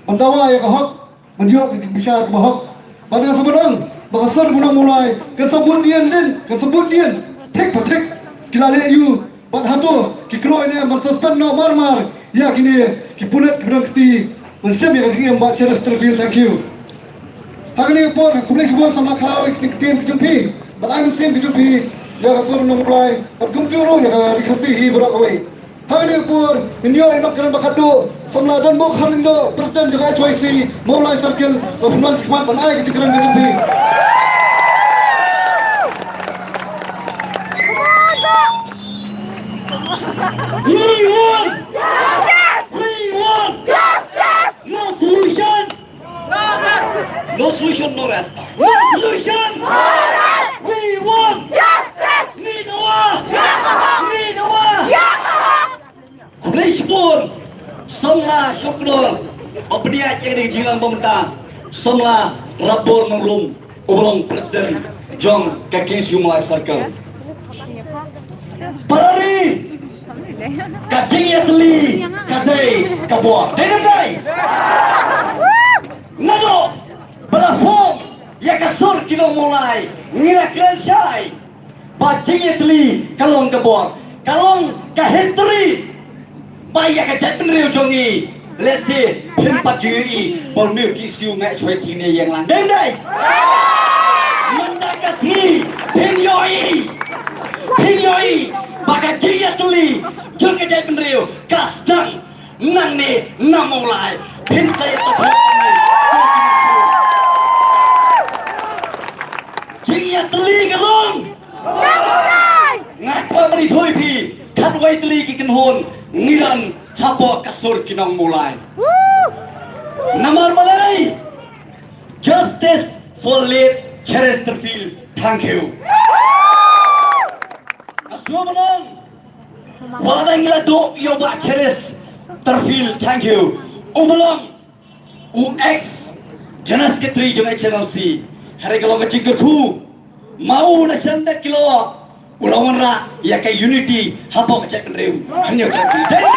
ban dawa ïa ka hok, ban ïoh ka jingbishar kaba hok. Bad nga sngewbha ong ba ka sur u nong Mawlai kan sa bud dien dien, kan sa bud dien thik pa thik. Ki la leh aïu? Bad hato ki kloi ne em ban suspend noh mar mar ïa kine ki pulit kiba don kti ban shim ïa ka jingim Bah Cheris Terfield? Thank you. Ha kane ka por, khublei shibun Samla Khraw ïa ki ktien ki jong phi bad ai mynsiem ki jong phi ïa ka sur u nong Mawlai bad kumjuh ruh ïa ka ri Khasi hi baroh kawei. Ha kane ka por ngin ïoh ïa i nongkren ba khatduh, Samla Donbok Kharlyngdoh, President jong ka H Y C Mawlai Circle, ba phin wan shakhmat ban ai ka jingkren ka jong phi. We want justice! We want justice! No solution! No solution, no rest! No solution! No rest! We want justice! We no Kdor, ba pynïaid ïa ka jingïalang ba mynta, Samla Rapbor Nongrum, uba long president jong ka K S U Mawlai Circle. Para ri, ka jingïatylli ka dei ka bor. Dei ne em dei? Naduh ba la form ïa ka Sur ki Nong Mawlai, ngi la kren shai ba jingïatylli ka long ka bor, ka long ka history. Ba ïa ka jaitbynriew jong ngi, lehse phin pat ju ïohi ba une u K S U Mawlai Circle ne ïeng lang. Dei ne em dei? Mynta ka sngi phin ïohi, phin ïohi ba ka jingïatylli jong ka jaitbynriew ka sdang nangne na Mawlai. Phin sa ïa ka jingïatylli ka long. Nga kwah ban ïathuh ïa phi, khatwei tylli ki kynhun ngi don hapoh ka Sur ki Nong Mawlai. Namar balei? Justice for late Cheris Tyrfil. Thank you. Nga shu ban ong, wat la ngi la duh ïa u Bah Cheris Tyrfil, thank you, uba long u ex General Secretary jong H N L C. Hynrei ka long ka jingkyrkhu, ma u na shan da kilo u la wanrah ïa ka unity hapoh ka jaitbynriew. Hynñiew ka jaitbynriew.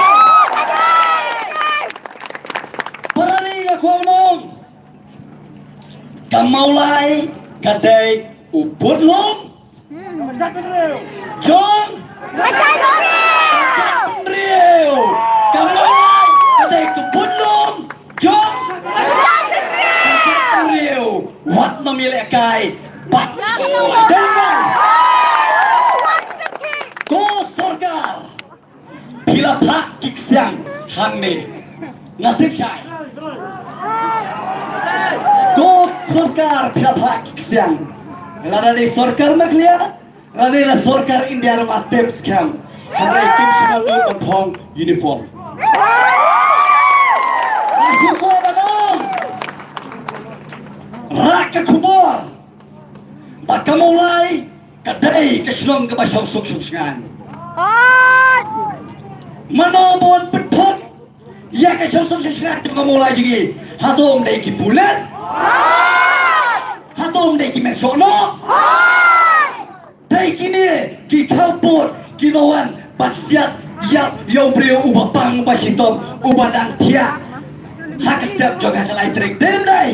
Para ri, nga kwah ban ong, ka Mawlai ka dei u budlum jong ka jaitbynriew. Ka Mawlai ka dei ka budlum jong ka jaitbynriew. Wat nym ïalehkai bad ka Mawlai. Ko sorkar, phi la phah ki ksiang hangne. Nga tip shai. Ko sorkar, phi la phah ki ksiang. Lada dei sorkar Meghalaya, lada dei sorkar India ruh nga tip skhem. Hynrei kim shym la mih ban phong uniform. Nga shu kwah ban ong, rah ka khubor ba ka Mawlai ka dei ka shnong kaba shong suk shong shngaiñ. Mano ba wan pynthut ïa ka shong suk shong shngaiñ jong ka Mawlai jong ngi? Hato ym dei ki pulit? Hato ym dei ki menshohnoh? Dei kine ki khawpud kiba wan ban siat ïap ïa u briew uba pang, uba shitom, uba dang thiah ha ka step jong ka Salai Tring. Dei ym dei?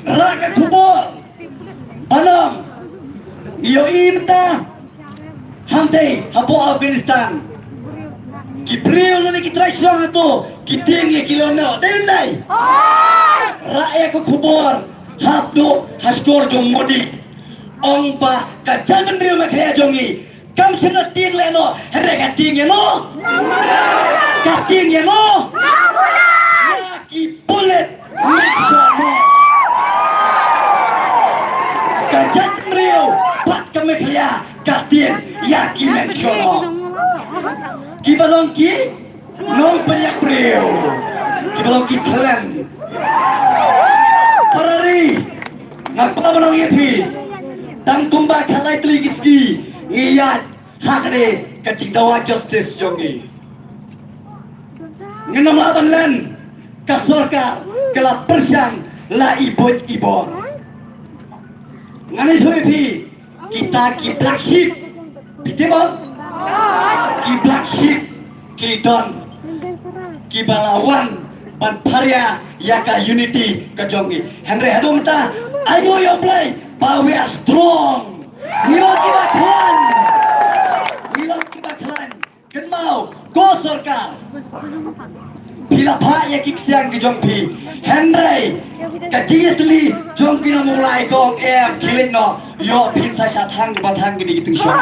Rah ka khubor. Ban ong, ngi ïohi mynta hangtei hapoh Afghanistan, ki briew lane ki trai shnong hato ki tieng ïa ki lehnoh. Dei ym dei? Rah ïa ka khubor hap duh ha shkor jong Modi. Ong ba ka jaitbynriew Meghalaya jong ngi kam shym la tieng lehnoh, hynrei ka tieng ïano? Ka tieng ïano? Ïa ki pulit. Ka jaitbynriew bad ka Meghalaya ka tieng ïa ki menshohnoh, kiba long ki nongpynïap briew, kiba long ki thlen. Para ri, nga kwah ban ong ïa phi, tang kumba khatlai tylli ki sngi ngi ïaid ha kane ka jingdawa justice jong ngi. Ngin ym lah ban len, ka sorkar ka la pyrshang la i buit i bor. Ngan ïathuh ïa phi, kita ki black sheep, phi tip mo? Ki black sheep ki don kiba la wan ban pharia ïa ka unity ka jong ngi. Hynrei haduh mynta, ai nguh ïa U Blei ba we are strong. Ngi long kiba khlaiñ. Ngi long kiba khlaiñ. Kynmaw, ko sorkar, phi la phah ïa ki ksiang ki jong phi, hynrei ka jingïatylli jong ki nong Mawlai, ko ong em, khie leit noh. Ïoh, phin sa shah thang kiba thang kine ki tyngshop.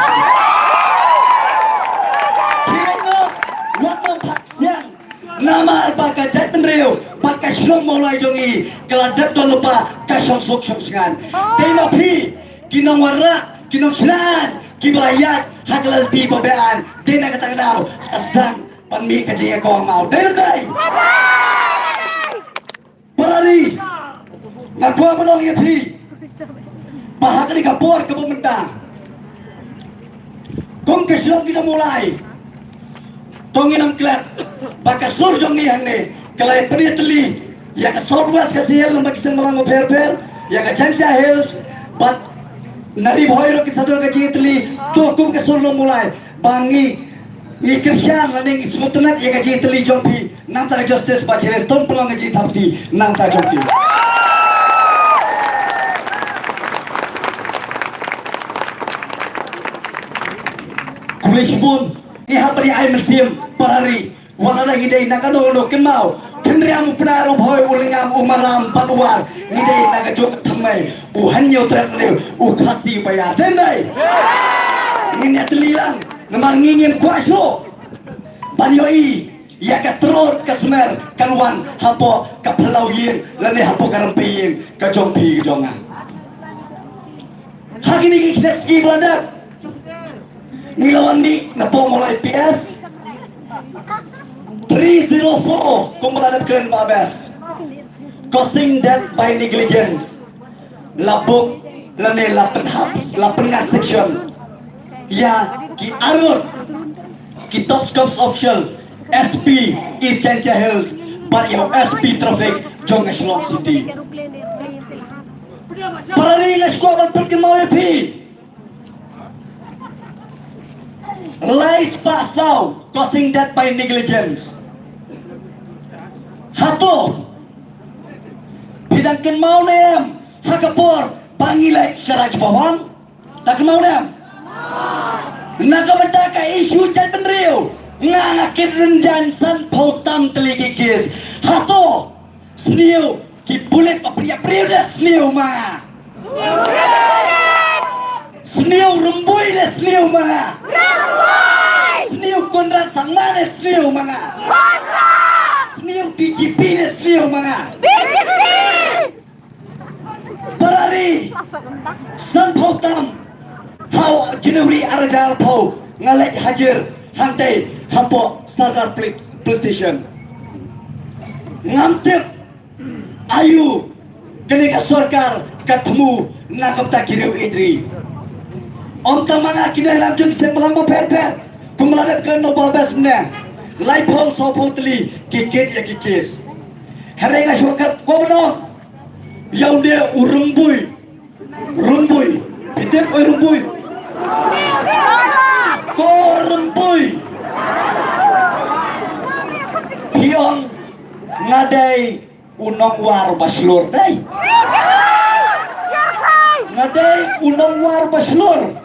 Khie leit noh, wat nym phah ksiang. Namar ba ka jaitbynriew bad ka shnong Mawlai jong ngi ka la dep don lypa ka shong suk shong shngaiñ. Te ma phi, ki nongwanrah, ki nongshna aiñ kiba la ïaid ha ka lynti ba be-aiñ, dei na kata ka daw ka sdang ban mih ka jingïakawang maw. Dei ne ym dei? Para ri, nga kwah ban ong ïa phi ba ha kane ka por kaba mynta, kum ka shnong ki nong Mawlai, To ngin ym klet ba ka sur jong ngi hangne ka la ïa pynïatylli ïa ka South West Khasi Hills lem bad ki seng Balang bapher bapher, ïa ka Jaintia Hills bad na Ri Bhoi ruh kin sa don ka jingïatylli. To kum ka sur Nongmulai ba ngi, ngi kyrshan lane ngi sngewtynnat ïa ka jingïatylli jong phi. Nangta ka justice Bacheres, to pynlong ka jingïatylli nangta jong phi. Khublei shibun. Ngi hap ban ïa ai mynsiem para ri. Wat la ngi dei na kano kano, kynmaw, Khynriam u Pnar, u Bhoi u Lyngngam, u Maram bad u War. Ngi dei na kajuh ka thymmai, u Hynñiewtrep ne u Khasi ba ïar, dei ne em? Ngin ïatylli lang namar ngi ngim kwah shuh ban ïohi ïa ka trud ka smer kan wan hapoh ka phyllaw ïing lane hapoh ka rympei ïing ka jong phi ka jong nga. Ha kine ki khyndiat sngi ba la dep ngi la wan mih na Pongmolai P S, three zero four, kum ba la dep kren ba best, causing death by negligence. La book lane la pynhap, la pynngat section ïa ki arngut ki top cops official, S P East Jaintia Hills bad ïa u S P traffic jong ka Shillong City. Para ri, nga sngewkwah ban pynkynmaw ïa phi. Lai spah saw causing death by negligence. Hato phi dang kynmaw ne em ha ka por ba ngi leit sha Raj Bhavan? Ta kynmaw ne em? Na ka bynta ka issue jaitbynriew nga, nga kit rynjang sanphew tam tylli ki case. Hato sniew ki pulit ba pynïap briew ne sniew ma nga? Sniew Rymbui ne sniew ma nga? Sniew Conrad Sangma ne sniew ma nga? Sniew D G P ne sniew ma nga? Para ri, sanphew tam ha u January ar hajar arphew nga leit hajir hangtei hapoh Sardar Police, Police Station. Ngam tip aïu kane ka sorkar ka thmu na ka bynta ki riew ïeit ri. Ym tang ma nga, ki nongïalam jong ki seng Balang bapher bapher, kum la dep kren nongba best mynne, laiphew sawphew tylli ki kit ïa ki case. Hynrei nga shu kwah ban ong ïa une u Rymbui. Rymbui. Phi tip oi Rymbui? Ko Rymbui. Phi ong nga dei u nongwar ba shlur, dei? Nga dei u nongwar ba shlur.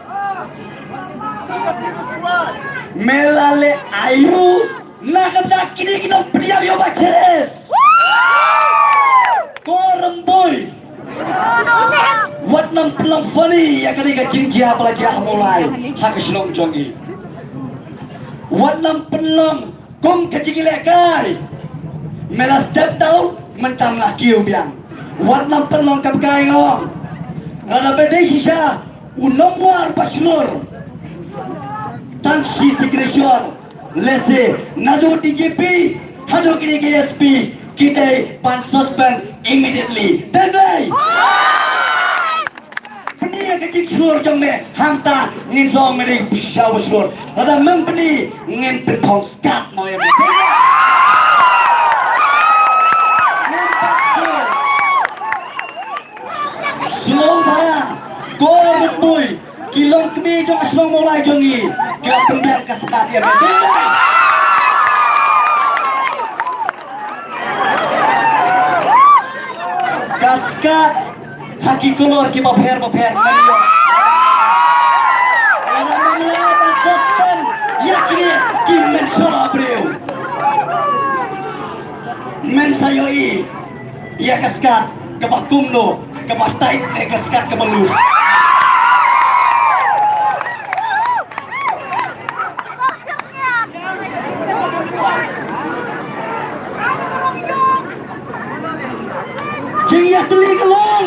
Me la leh aïu na ka bynta kine ki nongpynïap ïa u Bacheres? Ko Rymbui. Wat nang pynlong funny ïa kane ka jingjia ba la jia ha Mawlai ha ka shnong jong ngi. Wat nang pynlong kum ka jingïalehkai. Me la step down, mynta me la kiew biang. Wat nang pynlong kam kai, nga ong. Lada me dei shisha u nongwar ba shlur, tang shi signature. Lehse naduh D G P haduh kine ki S P ki dei ban suspend immediately. Dei, dei? Pyni ïa ka jingshlur jong me, hangta ngin sa ong me dei shisha ba shlur. Lada mem pyni, ngin pynphong skat mo ïa me. Sngewbha, ko Rymbui, ki longkmie jong ka shnong Mawlai jong ngi ki la pynbiang ka skat ïa me. Ka skat ha ki colour kiba pher ba pher, ngan ïoh. Lada men la ban suspend ïa kine ki men shala briew, men sa ïohi ïa ka skat kaba kumno, kaba tight ne ka skat kaba loose. Jingïatylli ka long.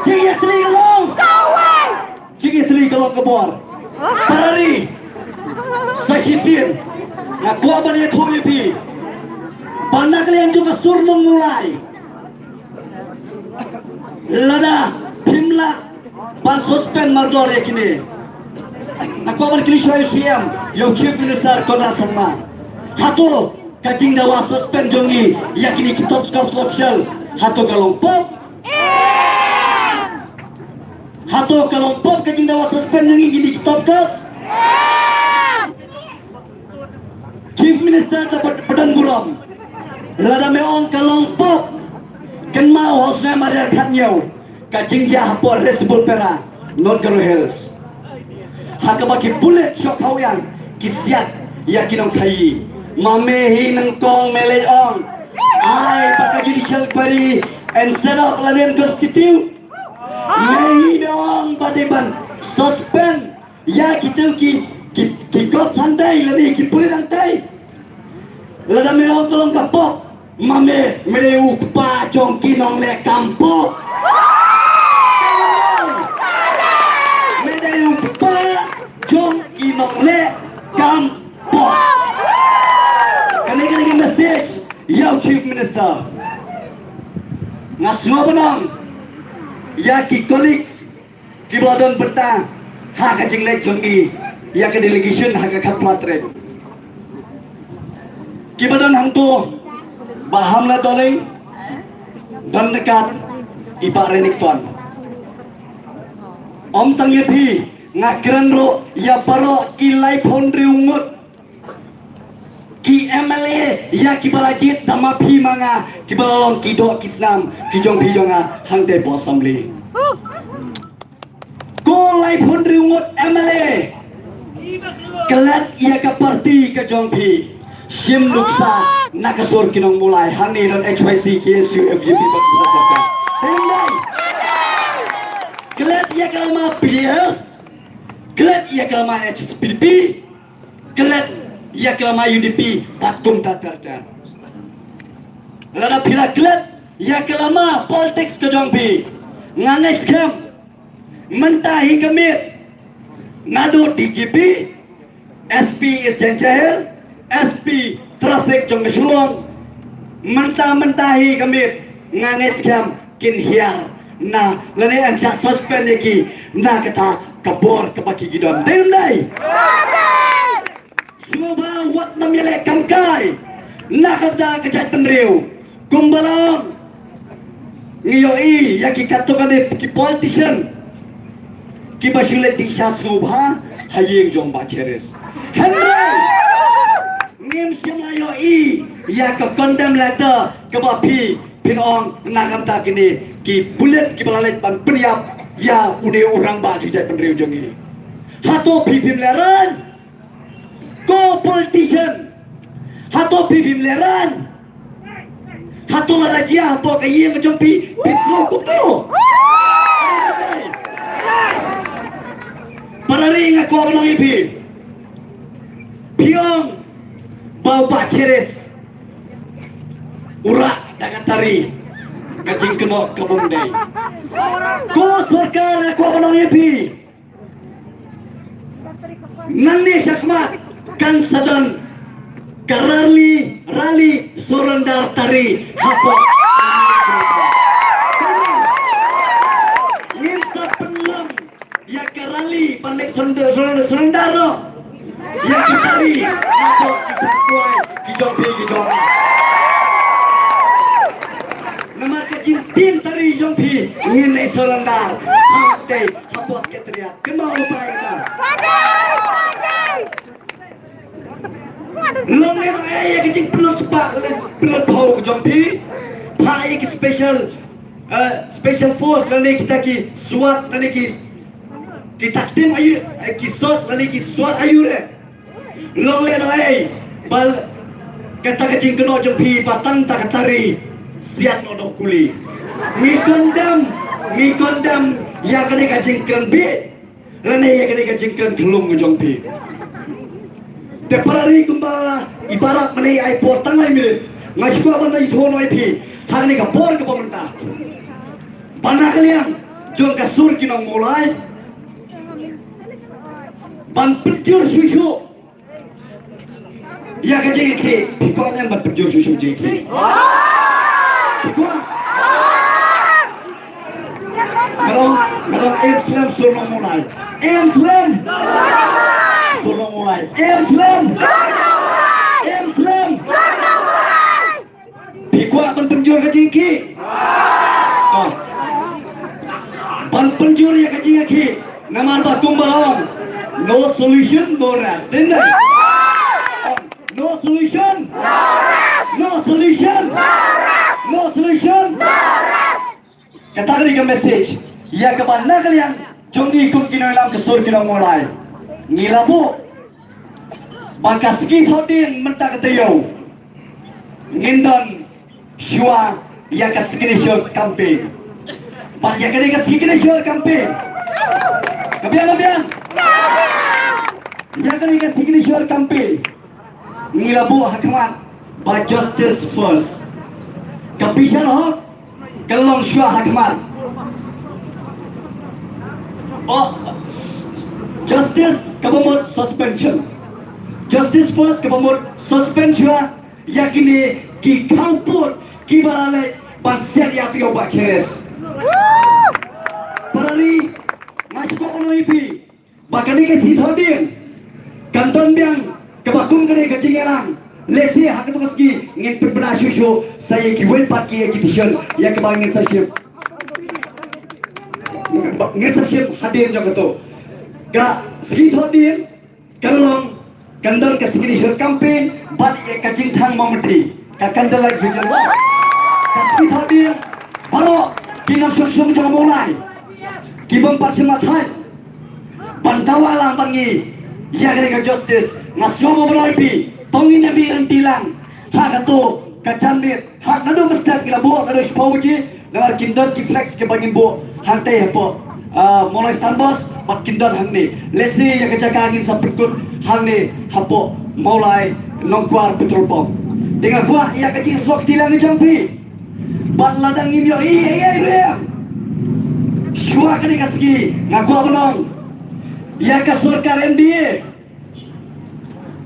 Jingïatylli ka long. Jingïatylli ka long ka bor. Para ri, sa shisien nga kwah ban ïathuh ïa phi ba na ka liang jong ka sur Nongmulai, lada phim lah ban suspend mardor ïa kine, Nga kwah ban kylli shuwa ïa u C M, ïa u Chief Minister Conrad Sangma. Hato ka jingdawa suspend jong ngi ïa kine ki top cops official, hato ka long pop? Hato ka long pop ka jingdawa suspend jong ngi ïa kine ki top cops? Chief Minister, ka bad-, badan burom. Lada me ong ka long pop, kynmaw ha u snem ar hajar khatñiew, ka jingjia hapoh Ri Sibulpera, North Garo Hills. Ha kaba ki pulit shoh khawaiñ ki siat ïa ki nongkhaïi. Ma me hi nyngkong me leit ong, ai ba ka judicial inquiry and set up la nen constitute. Me hi me ong ba dei ban suspend ïa kito ki, ki, ki cops hangtai lane ki pulit hangtai. Lada me ong ka long ka pop, ma me, me dei u kpa jong ki nongleh kam pop. Me dei u kpa jong ki nongleh kam pop. Kane, kane ka message ïa u Chief Minister. Nga sngewbha ban ong ïa ki colleagues kiba la don bynta ha ka jingleit jong ngi ïa ka delegation ha ka khatphra tarik. Kiba don hangto, Bah Hamlet Dohling, don ryngkat i Bah Renikton. Ym tang ïa phi, nga kren ruh ïa baroh ki laiphew hynriew ngut ki M L A ïa kiba la jied da ma phi ma nga, kiba la long ki doh ki snam ki jong phi jong nga hangtei hapoh Assembly. Ko laiphew hynriew ngut M L A, klet ïa ka party ka jong phi. Shim nuksa na ka sur ki nongmulai, hangne don H Y C, K S U, F D P bad P D P. Teng dei. Klet ïa ka lama P D F, klet ïa ka lama H S P D P, klet ïa ka lama U D P bad kumta ter ter. Lada phi la klet ïa ka lama politics ka jong phi, nga ngeit skhem mynta hi ka miet, naduh D G P, S P East Jaintia Hills, S P Traffic jong ka Shillong, mynta, mynta hi ka miet, nga ngeit skhem kin hiar na, lane yn shah suspend ïa ki na kata ka bor kaba ki ki don. Dei ne em dei? Sngewbha wat nym ïaleh kam kai na kata ka jaitbynriew. Kumba long, ngi ïohi ïa ki katto katne ki politician kiba shu leit dih sha sngewbha ha ïing jong Bah Cherish. Hynrei ngim shym la ïohi ïa ka condemn letter kaba phi, phin ong na ka bynta kine ki pulit kiba la leit ban pynïap ïa une u rangbah jingjaitbynriew jong ngi. Hato phi phim lehraiñ? Ko politician, hato phi phim lehraiñ? Hato lada jia hapoh ka ïing ka jong phi, phin sngew kumno? Para ri, nga kwah ban ong ïa phi. Phi ong ba u Bah Cherish u rah da ka tari, ka jingkynnoh ka bym dei. Ko sorkar, nga kwah ban ong ïa phi. Nangne shakhmat kan sa don ka rally, rally surrender tari hapoh. Ngin sa pynlong ïa ka rally ban leit surrender, surrender, surrender noh ïa ka tari hapoh ki shatkwai ki jong phi ki jong nga. Namar ka jingtieng tari jong phi ngin leit surrender. Hangtei hapoh Secretariat. Kynmaw lypa ïa kata. Long ne long ei ïa ka jingpynlut spah, pynlut phew ka jong phi. Phah ïa ki special, eh, special force lane kita ki SWAT lane ki, kita ki team aiu, eh, ki SWAT lane ki SWAT aiu re. Long lehnohei ba kata ka jingkynnoh jong phi ba tang ta ka tari siat noh doh kuli. Ngi condemn, ngi condemn ïa kane ka jingkren bieit lane ïa kane ka jingkren khlung jong phi. Te para ri, kumba i Barak mynne ai por tang lai minit, nga shu kwah ban ïathuh noh ïa phi ha kane ka por kaba mynta. Ba na ka liang jong ka sur ki nong Mawlai ban pynjur shuh shuh ïa ka jingïakhih, phi kwah ne em ban pynjur shuh shuh jingïakhih? Phi kwah? Nga ong, nga ong em slem sur nong Mawlai. Em slem. Im slem. Im slem. Phi kwah ban pynjur ka jingkhih? Ah. Ban pynjur ïa ka jingkhih. Namar ba kumba ong, no solution, no rest. Dei ne em? No solution. No solution. No solution. Kata ka dei ka message ïa kaba na ka liang jong ngi kum ki nongïalam ka sur ki nong Mawlai. Ngi la buh ba ka sngi Thohdieng mynta ka taïew ngin don shuwa ïa ka signature campaign. Bad ïa kane ka signature campaign, ka biang, ka biang. Ïa kane ka signature campaign ngi la buh ha khmat ba justice first. Ka Bishar Haque ka long shuwa ha khmat. Oh, justice kaba mut suspension. Justice first kaba mut suspension shuwa ïa kine ki khawpud kiba la leit ban siat ïa u Bah Cheris. Para ri, nga sngewbha ban ong ïa phi ba kane ka sngi Thohdieng kan don biang kaba kum kane ka jingïalang. Lehse ha kato ka sngi ngin pynbna shuh shuh sa ïa kiwei pat ki agitation ïa kaba ngin sa shim, ngin sa shim hadien jong kato ka sngi Thohdieng. Kan long, kan don ka signature campaign bad ïa ka jingthang mombati, ka candlelight vigil. Ka sngi Thohdieng baroh ki nongshong shnong jong Mawlai ki bym pat shim la thait ban dawa lang bad ngi ïa kane ka justice. Nga sngewbha ban ong ïa phi, to ngin ïa mih ryntih lang ha kato ka janmiet. Hak naduh mynstep ngi la buh naduh shiphew baje, namar kin don ki flex kiba ngin buh hangtei hapoh, ah, Mawlai Sandbox bad kin don hangne. Lehse ïa ka jaka ngin sa pynkut hangne hapoh Mawlai Nongkwar Petrol Pump. Te nga kwah ïa ka jingsngewsih lang jong phi. Bad lada ngim ïohi ei ei ruh, shuwa kane ka sngi nga kwah ban ong ïa ka sorkar M D A,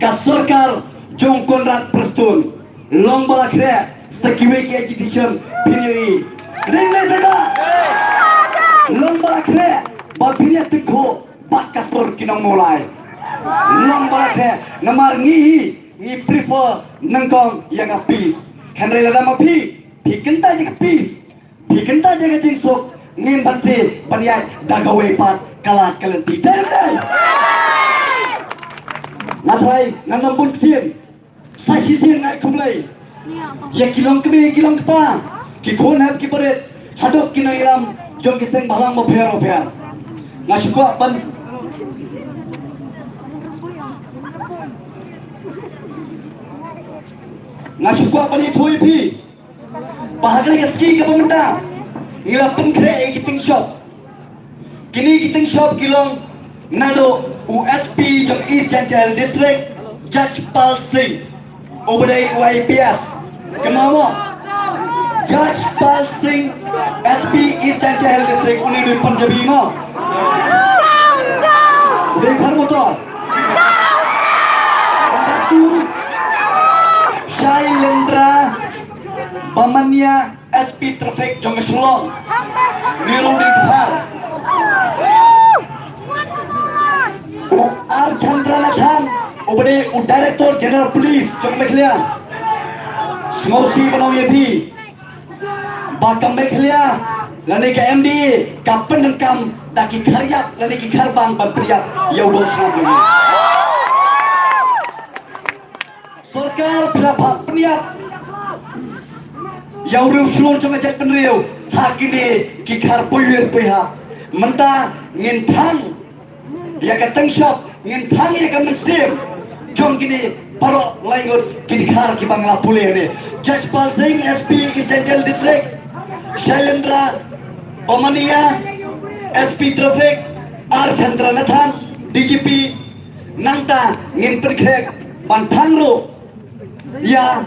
ka sorkar jong Conrad Prestone, long ba la khreh sa kiwei ki agitation phin ïohi. Ring ne tega? Long ba la khreh ba phin ïa tyngkhuh bad ka sur ki nong Mawlai. Long ba la khreh namar ngi hi ngi prefer nyngkong ïa ka peace. Hynrei lada ma phi phi kyntait ïa ka peace, phi kyntait ïa ka jingsuk, ngin ban sdang ban ïaid da kawei pat ka lad ka lynti. Dei ne em? Nga trai ngan ym bun ktien. Sa shisien nga ai khublei ïa ki longkmie ki longkpa, ki khun hep ki barit, haduh ki nongïalam jong ki seng bhalang bapher bapher. Nga shu kwah ban, nga shu kwah ban ïathuh ïa phi ba ha kane ka sngi kaba mynta ngi la pynkhreh ïa ki ting shop. Kine ki ting shop ki long naduh u S P jong East Jaintia Hills District, Judge Pal Singh, uba dei u I P S. Kynmaw mo? Judge Pal Singh, S P East Jaintia Hills District, une u dei Punjabi mo. U dei khar motor. Shailendra Bamania, S P Traffic jong ka Shillong. Niru di Bihar. U R Chandra Nathan, uba dei u Director General Police jong Meghalaya. Sngewsih ban ong ïa phi ba ka Meghalaya lane ka M D A ka pyndonkam da ki khar ïap lane ki khar bang ban pynïap ïa u dohsnam jong ngi. Sorkar phi la phah pynïap ïa u riewshlur jong ka jaitbynriew ha kine ki khar poiwir poiha. Mynta ngin thang ïa ka teng shop, ngin thang ïa ka mynsiem jong kine baroh laingut kine khar kiba nga la pule hangne. Judge Pal Singh, S P East Jaintia Hills District, Shailendra Bamania, S P Traffic, R Chandra Nathan, D G P, nangta ngin pynkhreh ban thang ruh ïa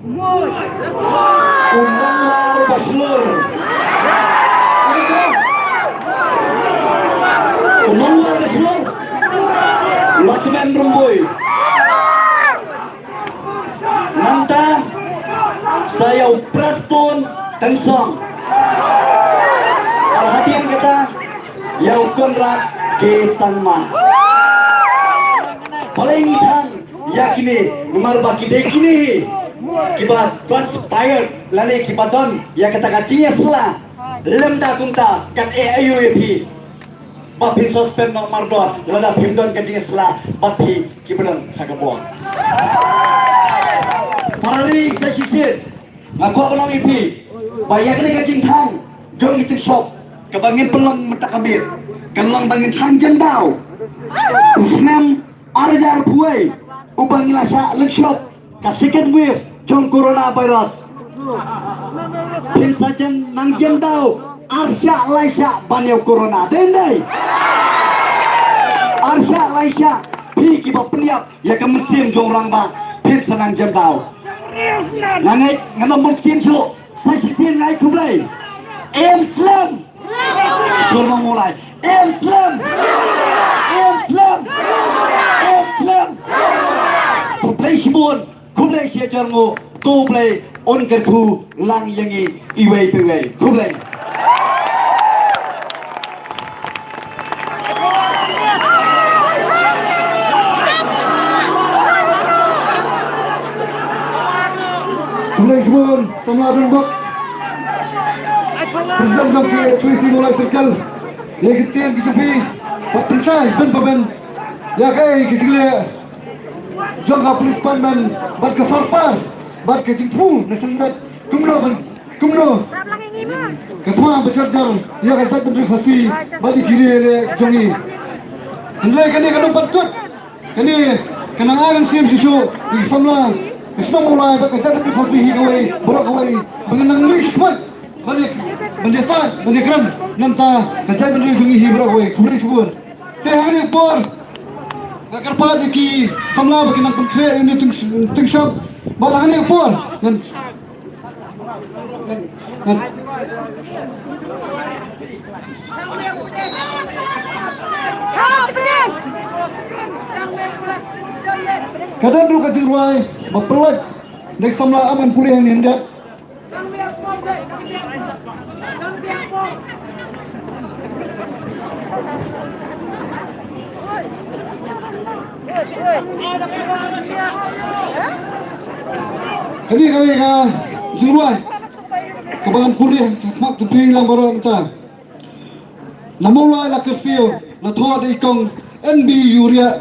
u nongwar bashlur. U nongwar bashlur. Lakmen Rymbui. Nangta sa ïa u Prestone Tynsong. Bad hadien kata ïa u Conrad K Sangma. Balei ngi than ïa kine? Namar ba ki dei kine hi kiba don spirit lane kiba don ïa kata ka jingïasylla. Lymda kumta kat eh aïu ïa phi ba phin suspend noh mardor lada phim don ka jingïasylla bad phi kiba don sa ka bor. Para ri sa shisien, nga kwah ban ong ïa phi ba ïa kane ka jingthan jong ki tyngshop kaba ngin pynlong mynta ka miet kan long ba ngin than jemdaw. U snem ar hajar arphew wei uba ngi la shah lyngshop ka second wave jong coronavirus. Phin sa jem nang jemdaw ar shah lai shah ban ïa u corona. Dei dei. Ar shah lai shah phi kiba pynïap ïa ka mynsiem jong rangbah phin sa nang jemdaw. Nga ngeit ngan ym bun ktien shuh. Sa shisien nga ai khublei. Em slem. Sur Nongmulai. Em slem. Em slem. Em slem. Khublei shibun. Khublei shihajar nguh. To U Blei un kyrkhu lang ïa ngi iwei pa iwei. Khublei. Khublei shibun samla Donbok, President jong K H Y C Mawlai Circle. Ïa ki ktien ki jong phi, bad pynshai ban paben ïa kaei ki jingleh jong ka Police Department bad ka sorkar bad ka jingthmu na seng jait kumno ban kumno ka sma ba jar jar ïa ka jaitbynriew Khasi bad ïa ki riewlehkai jong ngi. Hynrei kane ka nongpynkut kane ka nang ai mynsiem shuh shuh ïa ki samla ka shnong Mawlai bad ka jaitbynriew Khasi hi kawei baroh kawei ba ngan nang leit khmat ban ïa ban ïa sah ban ïa kren namar ka jaitbynriew jong ngi hi baroh kawei. Khublei shibun. Te ha kane ka por nga kyrpad ïa ki samla ba ki nang pynkhreh ïa une u tyngshop bad ha kane ka por ngan Ka don ruh ka jingrwai ba pynlait da ki samla, am ngan pule hangne hynrei. Kane ka dei ka jingrwai kaba ngan pule ha khmat jong phi lang baroh mynta. Na Mawlai la kyrsiew, la thoh da i kong N B Uriah,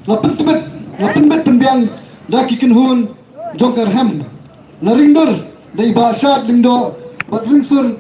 la pyntbit, la pynbit pynbiang da ki kynhun jong ka rhem. La ringdur da i Bah Shad Lyngdoh bad ringsur